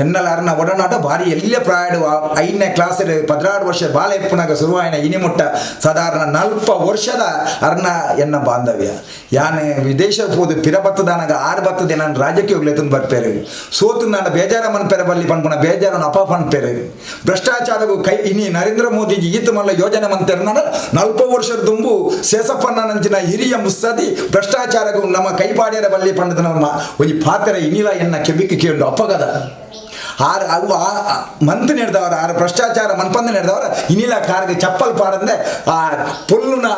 ಎನ್ನಲಾರನ ಒಡನಾಟ ಭಾರಿ ಎಲ್ಲ ಪ್ರಾಯಡು 5ನೇ ಕ್ಲಾಸ್ 16 ವರ್ಷ ಬಾಲ ಎಪ್ಪುನಾಗ ಶುರುವಾಯಿನ ಇನಿಮುಟ್ಟ ಸಾಧಾರಣ 40 ವರ್ಷದ ಅರ್ನ ಎನ್ನ ಬಾಂಧವ್ಯ ಯಾನೆ ವಿದೇಶ ಹೋದು ಪಿರ ಬತ್ತದಾನಾಗ 6 ಬತ್ತದೆ ನಾನು ರಾಜಕೀಯ ಹೋಗ್ಲೇತಂದು ಬರ್ಪೇರು ಸೋತು ನಾನು ಬೇಜಾರ ಮನ್ಪೆರ ಬಲ್ಲಿ ಪನ್ಪುನ ಬೇಜಾರನ ಅಪ ಪನ್ಪೇರು ಭ್ರಷ್ಟಾಚಾರಗೂ ಕೈ ಇನಿ ನರೇಂದ್ರ ಮೋದಿಜಿ ಈತ ಮಲ್ಲ ಯೋಜನೆ ಮಂತೇರು ನಾನು 40 ವರ್ಷದ ದುಂಬು ಶೇಷಪ್ಪಣ್ಣನಂಚಿನ ಹಿರಿಯ ಮುಸ್ಸದಿ ಭ್ರಷ್ಟಾಚಾರಗೂ ನಮ್ಮ ಕೈಪಾಡ್ಯರ ಬಲ್ಲಿ ಪಂಡದ ನಮ್ಮ ಒಂಜಿ ಪಾತ್ರ ಇನಿಲ ಎನ್ನ ಕೆಬಿಕ್ಕೆ ಕೇಳು ಅಪ್ಪಗದ ಆರು ಅವು ಮಂತ್ ನಡೆದವರ ಆರು ಭ್ರಷ್ಟಾಚಾರ ಮನ್ಪಂದ ನಡೆದವರ ಇನಿಲ ಕಾರ್ಗೆ ಚಪ್ಪಲ್ ಪಾಡಂದೆ ಆ ಪೊಲ್ಲುನ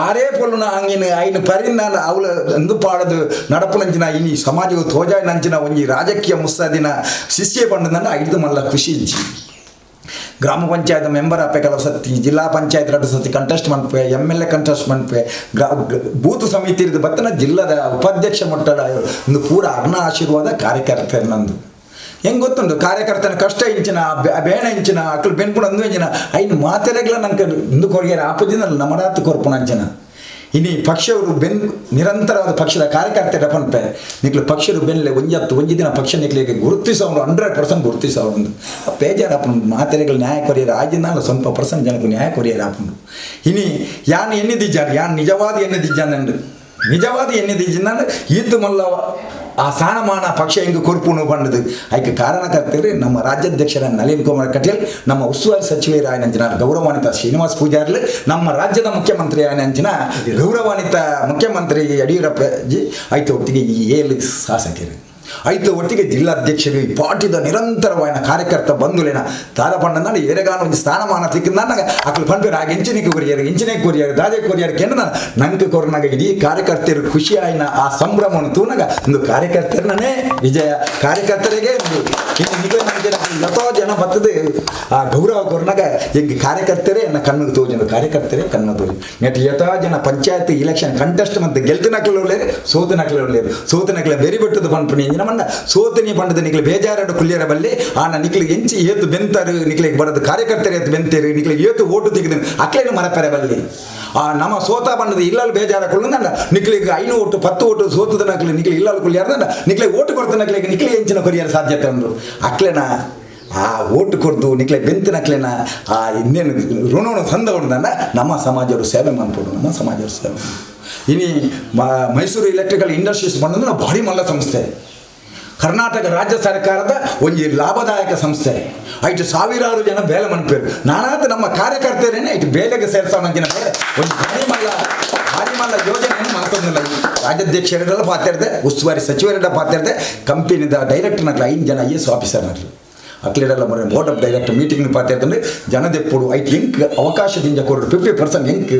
ಆರೇ ಪೊಲ್ಲುನ ಅಂಗಿನ ಐನು ಪರಿನ ಅವಳ ಅಂದು ಪಾಡದು ನಡಪುನಂಚಿನ ಇನಿ ಸಮಾಜವು ತೋಜಾಯಿನಂಚಿನ ಒಂಜಿ ರಾಜಕೀಯ ಮುಸ್ಸದಿನ ಶಿಷ್ಯ ಪಂಡದನ್ನ ಐದು ಮಲ್ಲ ಖುಷಿ ಇಜ್ಜಿ. ಗ್ರಾಮ ಪಂಚಾಯತ್ ಮೆಂಬರ್ ಅಪ್ಪೆ ಕೆಲವು ಸತಿ ಜಿಲ್ಲಾ ಪಂಚಾಯತ್ 2 ಸತಿ ಕಂಟೆಸ್ಟ್ ಮನ್ಪೆ MLA contest ಮನ್ಪೆ booth ಸಮಿತಿ ಇರಿದು ಬತ್ತನ ಜಿಲ್ಲಾದ ಉಪಾಧ್ಯಕ್ಷ ಮಟ್ಟದ ಒಂದು ಪೂರ ಅರ್ಣ ಆಶೀರ್ವಾದ ಕಾರ್ಯಕರ್ತರು ನಂದು ಹೆಂಗೆ ಗೊತ್ತುಂಟು ಕಾರ್ಯಕರ್ತನ ಕಷ್ಟ ಇಂಚಿನ ಬೇಣ ಇಂಚಿನ ಅಕ್ಲು ಬೆನ್ಪುಣ ಅಂದು ಇಂಚಿನ ಐನು ಮಾತೆರೆಗ್ಲ ನಂಗೆ ಇಂದು ಕೊರಿಯರ ಆಪದಿನ ನಮರಾತು ಕೊರ್ಪುಣ ಅಂಚಿನ ಇನಿ ಪಕ್ಷವರು ಬೆನ್ ನಿರಂತರವಾದ ಪಕ್ಷದ ಕಾರ್ಯಕರ್ತರ ಪನ್ಪೆ ನಿಕ್ಲು ಪಕ್ಷರು ಬೆನ್ಲೆ ಒಂಜತ್ತು ಒಂಜಿ ದಿನ ಪಕ್ಷ ನಿಕ್ಲಿಗೆ ಗುರುತಿಸೋನು 100% ಗುರುತಿಸೋನು ಬೇಜಾರ ಆಪುಂಡು ಮಾತೆರೆಗಳು ನ್ಯಾಯ ಕೊರಿಯರ್ ಆಗಿನ ಸ್ವಲ್ಪ ಪರ್ಸೆಂಟ್ ಜನಕ್ಕೆ ನ್ಯಾಯ ಕೊರಿಯರ್ ಆಪುಂಡು ಇನಿ ಯಾನ್ ಎನ್ನಿದಿಜ್ಜಾನ್ ಯಾನ್ ನಿಜವಾದ ಎನ್ನಿದಿಜ್ಜಾನ್ ನಿಜವಾದ ಎನ್ನಿದಿಜ್ಜಾನ್ ಈತು ಮಲ್ಲ ಆ ಸ್ಥಾನಮಾನ ಪಕ್ಷ ಹೆಂಗೆ ಕೊರ್ಪುನು ಬಂದದು ಅದಕ್ಕೆ ಕಾರಣಕರ್ತರು ನಮ್ಮ ರಾಜ್ಯಾಧ್ಯಕ್ಷರ ನಳಿನ್ ಕುಮಾರ್ ಕಟೀಲ್, ನಮ್ಮ ಉಸ್ತುವಾರಿ ಸಚಿವರಾಯನಂಚಿನ ಗೌರವಾನ್ವಿತ ಶ್ರೀನಿವಾಸ್ ಪೂಜಾರ್ಲು, ನಮ್ಮ ರಾಜ್ಯದ ಮುಖ್ಯಮಂತ್ರಿ ಆಯನಂಚಿನ ಗೌರವಾನ್ವಿತ ಮುಖ್ಯಮಂತ್ರಿ ಯಡಿಯೂರಪ್ಪ ಜಿ ಆಯ್ತು ಒಟ್ಟಿಗೆ ಈ 7 ಶಾಸಕರು ಆಯ್ತು ಒಟ್ಟಿಗೆ ಜಿಲ್ಲಾಧ್ಯಕ್ಷರು ಈ ಪಾರ್ಟಿದ ನಿರಂತರವಾದ ಕಾರ್ಯಕರ್ತ ಬಂಧುಲೇನ ತಾರ ಪಂಡ ಏರೆಗಾನ ಒಂದು ಸ್ಥಾನಮಾನ ತಿಕ್ಕಿಂದ ಅಕ್ಲು ಪಂಪೇರು ಆಗ ಇಂಚಿನಿಗೆ ಕೊರಿಯರು ಇಂಚಿನಿಗೆ ಕೊರಿಯರು ದಾಜೆ ಕೊರಿಯರು ಕೆಂಡ ನಂಗೆ ಕೊರನಾಗ ಇಡೀ ಕಾರ್ಯಕರ್ತರು ಖುಷಿಯಾಯಿನ ಆ ಸಂಭ್ರಮವನ್ನು ತೂನಾಗ ಒಂದು ಕಾರ್ಯಕರ್ತರನ್ನೇ ವಿಜಯ ಕಾರ್ಯಕರ್ತರಿಗೆ ಯಥೋ ಜನ ಬರ್ತದೆ ಆ ಗೌರವ ಕೊರನಾಗ ಈಗ ಕಾರ್ಯಕರ್ತರೇ ಎನ್ನ ಕಣ್ಣಿಗೆ ತೋಜನು ಕಾರ್ಯಕರ್ತರೇ ಕಣ್ಣು ತೋಜು ನೆಟ್ ಯಥೋ ಜನ ಪಂಚಾಯತ್ ಇಲೆಕ್ಷನ್ ಕಂಟೆಸ್ಟ್ ಮತ್ತು ಗೆಲ್ತು ನಕ್ಲು ಸೋತು ನಕ್ಲು ಸೋತು ನಕ್ಲೆ ಬೆರಿ ಬಿಟ್ಟದು ಪನ್ಪುನಿ ನಮ್ಮನ್ನ ಸೋತನಿ ಪಂಡದ ನಿಕ್ಲೆ ಬೇಜಾರಡು ಕುಲ್ಲಿಯರ ಬಲ್ಲಿ ಆನ ನಿಕ್ಲೆ ಎಂಚಿ ಏತು ಬೆಂತಾರು ನಿಕ್ಲೆ ಬರೋದು ಕಾರ್ಯಕರ್ತರು ಏತು ಬೆಂತೇರು ನಿಕ್ಲೆ ಏತು ಓಟು ತೆಗೆದು ಅಕ್ಲೇನು ಮರಪೆರೆ ಬಲ್ಲಿ ಆ ನಮ್ಮ ಸೋತ ಬಂದದ ಇಲ್ಲಲ್ಲಿ ಬೇಜಾರ ಕುಳ್ಳ ನಿಕ್ಲಿಗೆ 5 ಓಟು 10 ಓಟು ಸೋತದ ನಕ್ಲೆ ನಿಕ್ಲೆ ಇಲ್ಲಲ್ಲಿ ಕುಳ್ಳಿಯಾರ್ದ ನಿಕ್ಲೆ ಓಟು ಕೊಡ್ತ ನಕ್ಲಿಗೆ ನಿಕ್ಲೆ ಎಂಚಿನ ಕೊರಿಯರ ಸಾಧ್ಯತೆ ಅಂದ್ರು ಅಕ್ಲೆನ ಆ ಓಟು ಕೊಡ್ದು ನಿಕ್ಲೆ ಬೆಂತು ನಕ್ಲೆನ ಆ ಇನ್ನೇನು ಋಣವನ್ನು ಸಂದ ಹೊಡ್ದನ್ನ ನಮ್ಮ ಸಮಾಜವರು ಸೇವೆ ಮಾಡ್ಕೊಡು ನಮ್ಮ ಸಮಾಜವರು ಸೇವೆ. ಇನಿ ಮೈಸೂರು ಎಲೆಕ್ಟ್ರಿಕಲ್ ಇಂಡಸ್ಟ್ರೀಸ್ ಬಂದಂದ್ರೆ ಭಾರಿ ಮಲ್ಲ ಸಂಸ್ಥೆ, ಕರ್ನಾಟಕ ರಾಜ್ಯ ಸರ್ಕಾರದ ಒಂದು ಲಾಭದಾಯಕ ಸಂಸ್ಥೆ. ಐಟು ಸಾವಿರಾರು ಜನ ಬೇಲೆ ಮನ್ಪೇರು ನಾನಾತ ನಮ್ಮ ಕಾರ್ಯಕರ್ತರೇನೆ ಐಟು ಬೇಲೆಗೆ ಸೇರ್ಸೋಣ ಬೇರೆ ಒಂದು ಭಾರಿ ಮಲ್ಲ ಭಾರಿ ಮಲ್ಲ ಯೋಜನೆಯನ್ನು ಮಾಡ್ತಂದಿಲ್ಲ. ರಾಜ್ಯಾಧ್ಯಕ್ಷರೆಲ್ಲ ಪಾತಿರ್ದೆ, ಉಸ್ತುವಾರಿ ಸಚಿವರೆಲ್ಲ ಪಾತಿರ್ದೆ, ಕಂಪನಿದ ಡೈರೆಕ್ಟರ್ನಕ್ಲು 5 ಜನ IAS ಆಫೀಸರ್ನಕ್ಲು ಅಕ್ಲೇರೆಲ್ಲ ಮೊರೆ board of director meeting ಪಾತಿರ್ತಂದ್ರೆ ಜನದೆಪ್ಪುಡು ಐಟ್ ಎಂಕ್ ಅವಕಾಶದಿಂದ ಕೊರಡು 50% ಎಂಕ್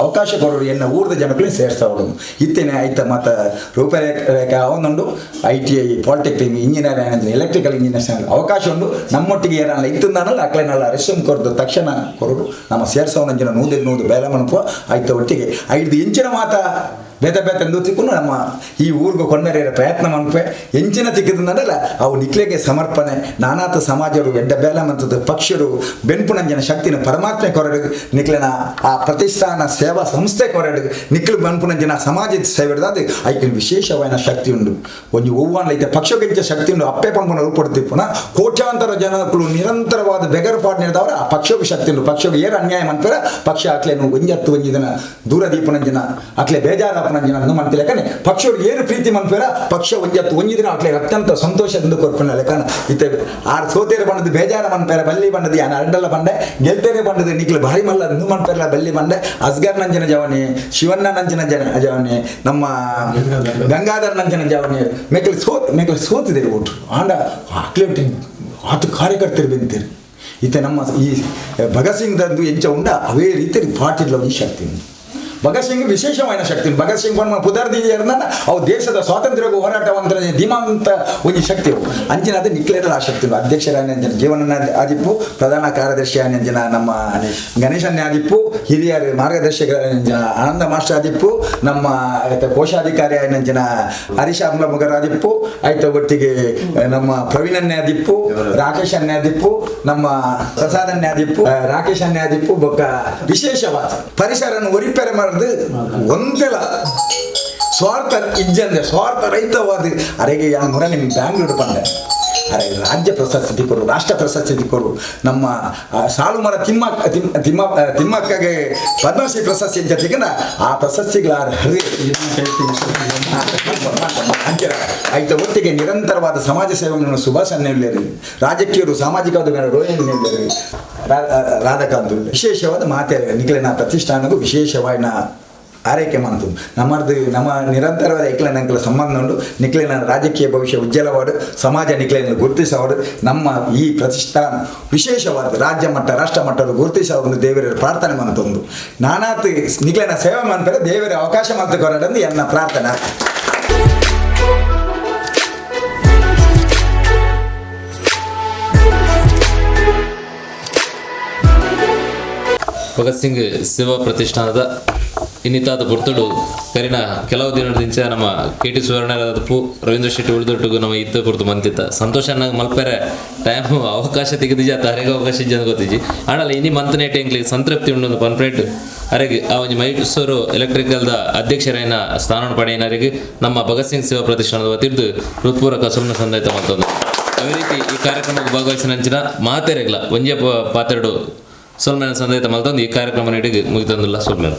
ಅವಕಾಶ ಕೊರಡು ಎನ್ನ ಊರದ ಜನಕ್ಕೂ ಸೇರ್ಸೋಡು ಇತ್ತೇನೆ ಆಯ್ತ ಮತ್ತು ರೂಪರೇಖೆ ಅವನುಂಡು ITI polytechnic engineer electrical engineers ಅವಕಾಶ ಉಂಡು ನಮ್ಮೊಟ್ಟಿಗೆ ಏರಲ್ಲ ಇತ್ತಂದಾನಲ್ಲ ಅಕ್ಲೇನಲ್ಲ ರೆಸ್ಯೂಮ್ ಕೊರದು ತಕ್ಷಣ ಕೊರಡು ನಮ್ಮ ಸೇರ್ಸೋನಂಚಿನ 100 ಬೇಲೆ ಮನಪು ಆಯ್ತ ಒಟ್ಟಿಗೆ 5 ಇಂಚಿನ ಮಾತ ಬೇತೆ ಬೇತೆ ತಿಕ್ಕು ನಮ್ಮ ಈ ಊರಿಗೂ ಕೊಂಡರೆ ಪ್ರಯತ್ನ ಮನ್ಪೆ ಎಂಚಿನ ತಿಕ್ಕಿದಂದಲ್ಲ ಅವು ನಿಕ್ಲೆಗೆ ಸಮರ್ಪಣೆ ನಾನಾತ ಸಮಾಜರು ಎಡ್ಡ ಬೇಲೆ ಮಂತದ್ದು ಪಕ್ಷರು ಬೆನ್ಪುನಂಜನ ಶಕ್ತಿನ ಪರಮಾತ್ಮೆ ಕೊರಡು ನಿಕ್ಲೆನ ಆ ಪ್ರತಿಷ್ಠಾನ ಸೇವಾ ಸಂಸ್ಥೆ ಕೊರಡು ನಿಕ್ಲು ಬೆನ್ಪುನಂಜನ ಸಮಾಜದ ಸೇವೆ ಅದು ಐಕಿನ ವಿಶೇಷವಾದ ಶಕ್ತಿ ಉಂಡು ಒಂದು ಹೂವನ್ನ ಐತೆ ಪಕ್ಷಕ್ಕಿಂತ ಶಕ್ತಿ ಉಂಡು ಅಪ್ಪೆ ಪಂಪನ ರೂಪಡ್ತಿಪ್ಪುನ ಕೋಟ್ಯಾಂತರ ಜನಗಳು ನಿರಂತರವಾದ ಬೆಗರು ಪಾಡ್ ನೀಡಿದವರು ಆ ಪಕ್ಷಕ್ಕೂ ಶಕ್ತಿ ಉಂಡು. ಪಕ್ಷಕ್ಕೆ ಏನು ಅನ್ಯಾಯ ಮಾಡ್ತಾರೆ ಪಕ್ಷ ಅಕ್ಲೇನು ಒಂಜತ್ತು ಒಂಜಿದನ ದೂರ ದೀಪನಂಜನ ಅಕ್ಲೆ ಬೇಜಾರಪ್ಪನ ಆಪನಂಜಿನ ಮಂತಿ ಲೆಕ್ಕನೆ ಪಕ್ಷರು ಏರು ಪ್ರೀತಿ ಮನ್ಪೇರ ಪಕ್ಷ ಒಂಜತ್ತು ಒಂಜಿ ದಿನ ಅಟ್ಲೆ ಅತ್ಯಂತ ಸಂತೋಷದಿಂದ ಕೊರ್ಪುನ ಲೆಕ್ಕನ ಇತ್ತೆ ಆರ್ ಸೋತೇರು ಬಂಡದು ಬೇಜಾರ ಮನ್ಪೇರ ಬಲ್ಲಿ ಬಂಡದು ಯಾನ್ ಅಡ್ಡಲ್ಲ ಬಂಡೆ ಗೆಲ್ತೇರೆ ಬಂಡದು ನಿಕ್ಲು ಭಾರಿ ಮಲ್ಲ ಇಂದು ಮನ್ಪೇರಲ ಬಲ್ಲಿ ಬಂಡೆ ಅಸ್ಗರ್ ನಂಜಿನ ಜವನಿ, ಶಿವಣ್ಣ ನಂಜಿನ ಜನ ಜವನಿ, ನಮ್ಮ ಗಂಗಾಧರ್ ನಂಜಿನ ಜವನಿ ಮೇಕಲ್ ಮೇಕಲ್ ಸೋತಿದೆ ಓಟು ಆಂಡ ಅಕ್ಲೇಟಿ ಆತು ಕಾರ್ಯಕರ್ತರು ಬೆಂತೀರಿ. ಇತ್ತೆ ನಮ್ಮ ಈ ಭಗತ್ ಸಿಂಗ್ ದಂದು ಎಂಚ ಉಂಡ ಅವೇ ರೀತಿ ಪಾರ್ಟಿಲ ಒಂದು ಶಕ್ತಿ ಉಂಟು. ಭಗತ್ ಸಿಂಗ್ ವಿಶೇಷವಾದ ಶಕ್ತಿ. ಭಗತ್ ಸಿಂಗ್ ಪಂಡ ಪುದರ್ದಿಯರ್ನ ಅವು ದೇಶದ ಸ್ವಾತಂತ್ರ್ಯ ಹೋರಾಟವಂತರ ಧೀಮಂತ ಒಂದು ಶಕ್ತಿ ಅವು. ಅಂಚಿನಾದ ನಿಕ್ಲೇಟರ್ ಆ ಶಕ್ತಿ ಉಂಟು. ಅಧ್ಯಕ್ಷರಾದ ಜೀವನ ಆದಿಪ್ಪು, ಪ್ರಧಾನ ಕಾರ್ಯದರ್ಶಿ ಅಂಜಿನ ನಮ್ಮ ಗಣೇಶನ್ನೇ ಆದಿಪ್ಪು, ಹಿರಿಯರು ಮಾರ್ಗದರ್ಶಕರ ಆನಂದ ಮಾಸ್ಟರ್ ಆದಿಪ್ಪು, ನಮ್ಮ ಆಯ್ತ ಕೋಶಾಧಿಕಾರಿ ಅಂಜಿನ ಹರೀಶ್ ಅಮ್ಲ ಮುಗರ್ ಆದಿಪ್ಪು, ಆಯ್ತ ಒಟ್ಟಿಗೆ ನಮ್ಮ ಪ್ರವೀಣನ್ನೇ ಆದಿಪ್ಪು, ರಾಕೇಶ್ ಅನ್ನೇ ಆದಿಪ್ಪು, ನಮ್ಮ ಪ್ರಸಾದ್ ಅನ್ನೇ ಆದಿಪ್ಪು, ರಾಕೇಶ್ ಅನ್ನೇ ಆದಿಪ್ಪು. ಬೊಕ್ಕ ವಿಶೇಷವಾದ ಪರಿಸರನ್ನು ಒರಿಪೆರೆ ಮಾಡಿದು ಒಂದೆಲ ಸ್ವಾರ್ಥ ಇಜ್ಜಂದೆ ಸ್ವಾರ್ಥ ರಹಿತವಾದ ಅರೆಗೆ ಯಾನ್ ಮುರ ನಿಮ್ಗೆ ಬ್ಯಾಂಗ್ಳೂರು ಪಂಡೆ ಅರೆ ರಾಜ್ಯ ಪ್ರಶಸ್ತಿ ಕೊರು, ರಾಷ್ಟ್ರ ಪ್ರಶಸ್ತಿ ಕೊರು, ನಮ್ಮ ಸಾಲು ಮರ ತಿಮ್ಮ ತಿಮ್ಮ ತಿಮ್ಮಕ್ಕಗೆ ಪದ್ಮಶ್ರೀ ಪ್ರಶಸ್ತಿ ಜೊತೆಗೆ ಆ ಪ್ರಶಸ್ತಿಗಳ ಹರಿ ಅಂತೀರ. ಆಯ್ತ ಒಟ್ಟಿಗೆ ನಿರಂತರವಾದ ಸಮಾಜ ಸೇವೆಯನ್ನು ಸುಭಾಷ್ ಅನ್ನಿರ್ಲಿ, ರಾಜಕೀಯರು ಸಾಮಾಜಿಕವಾದ ರೋಹಿಣಿ ನಿಲ್ಲರು, ರಾಧಾಕಾಂತ್ ವಿಶೇಷವಾದ ಮಾತೆ ನಿಖಲಿನ ಪ್ರತಿಷ್ಠಾನಕ್ಕೂ ವಿಶೇಷವಾದ ಆರೈಕೆ ಮಂತು ನಮ್ಮದು ನಮ್ಮ ನಿರಂತರವಾದ ಎಕ್ಲೆನ ಅಂಕಲ ಸಂಬಂಧ ಉಂಟು. ನಿಕ್ಲಿನ ರಾಜಕೀಯ ಭವಿಷ್ಯ ಉಜ್ವಲವಾಡು, ಸಮಾಜ ನಿಕ್ಲೆಯನ್ನು ಗುರುತಿಸವಾಡು. ನಮ್ಮ ಈ ಪ್ರತಿಷ್ಠಾನ ವಿಶೇಷವಾದ ರಾಜ್ಯ ಮಟ್ಟ ರಾಷ್ಟ್ರ ಮಟ್ಟದ ಗುರುತಿಸುವ ಒಂದು ದೇವರ ಪ್ರಾರ್ಥನೆ ಮಂತೊಂದು ನಾನಾತ್ ನಿಕ್ಲೆನ ಸೇವೆ ಮಾಡ್ತಾರೆ ದೇವರ ಅವಕಾಶ ಮಂತು ಕೊರಡಂದು ಎನ್ನ ಪ್ರಾರ್ಥನೆ. ಭಗತ್ ಸಿಂಗ್ ಸೇವಾ ಪ್ರತಿಷ್ಠಾನದ ಇನ್ನಿತಾದ ಪೊರ್ತುಡು ಕರಿನ ಕೆಲವು ದಿನದಿಂದ ನಮ್ಮ ಕೆ ಟಿ ಸುವರ್ಣರದಪ್ಪು ರವೀಂದ್ರ ಶೆಟ್ಟಿ ಉಳಿದೊಟ್ಟಿಗೂ ನಮ್ಮ ಇದ್ದ ಪೊರ್ತು ಮಂತಿತ್ತ ಸಂತೋಷ ಅನ್ನಂಗೆ ಮಲ್ಪೆರೆ ಟೈಮ್ ಅವಕಾಶ ತೆಗೆದಿಜ ಅರೆಗೆ ಅವಕಾಶ ಇಜ್ಜಂದು ಗೊತ್ತಿಜ್ಜಿ. ಆಂಡಲ ಇನಿ ಮಂತನೇಟೆ ಎಂಕ್ಲಿಗೆ ಸಂತೃಪ್ತಿ ಉಂಡು ಪನ್ಪ್ರೇಟ್ ಅರೆಗೆ ಆ ಒಂಜಿ ಮೈಸೂರು ಎಲೆಕ್ಟ್ರಿಕಲ್ದ ಅಧ್ಯಕ್ಷರಾಯಿನ ಸ್ಥಾನ ಪಡೆಯಿನರಿಗೆ ನಮ್ಮ ಭಗತ್ ಸಿಂಗ್ ಸೇವಾ ಪ್ರತಿಷ್ಠಾನದ ವತಿರ್ದು ಹೃತ್ಪೂರ್ವಕ ಸುಮ್ಮನೆ ಸಂದಾಯ್ತ ಮಂತೊಂದು. ಅದೇ ರೀತಿ ಈ ಕಾರ್ಯಕ್ರಮಕ್ಕೆ ಭಾಗವಹಿಸಿದ ಅಂಚಿನ ಮಾತೆರೆಗ್ಲ ಒಂಜೇ ಪಾತೆರಡು ಸೊಲ್ಮೆನ ಸಂದಾಯ್ತ ಮಲ್ತೊಂದು ಈ ಕಾರ್ಯಕ್ರಮ ನೀಡಿ ಮುಗಿತಂದಿಲ್ಲ ಸೊಲ್ಮೆನ.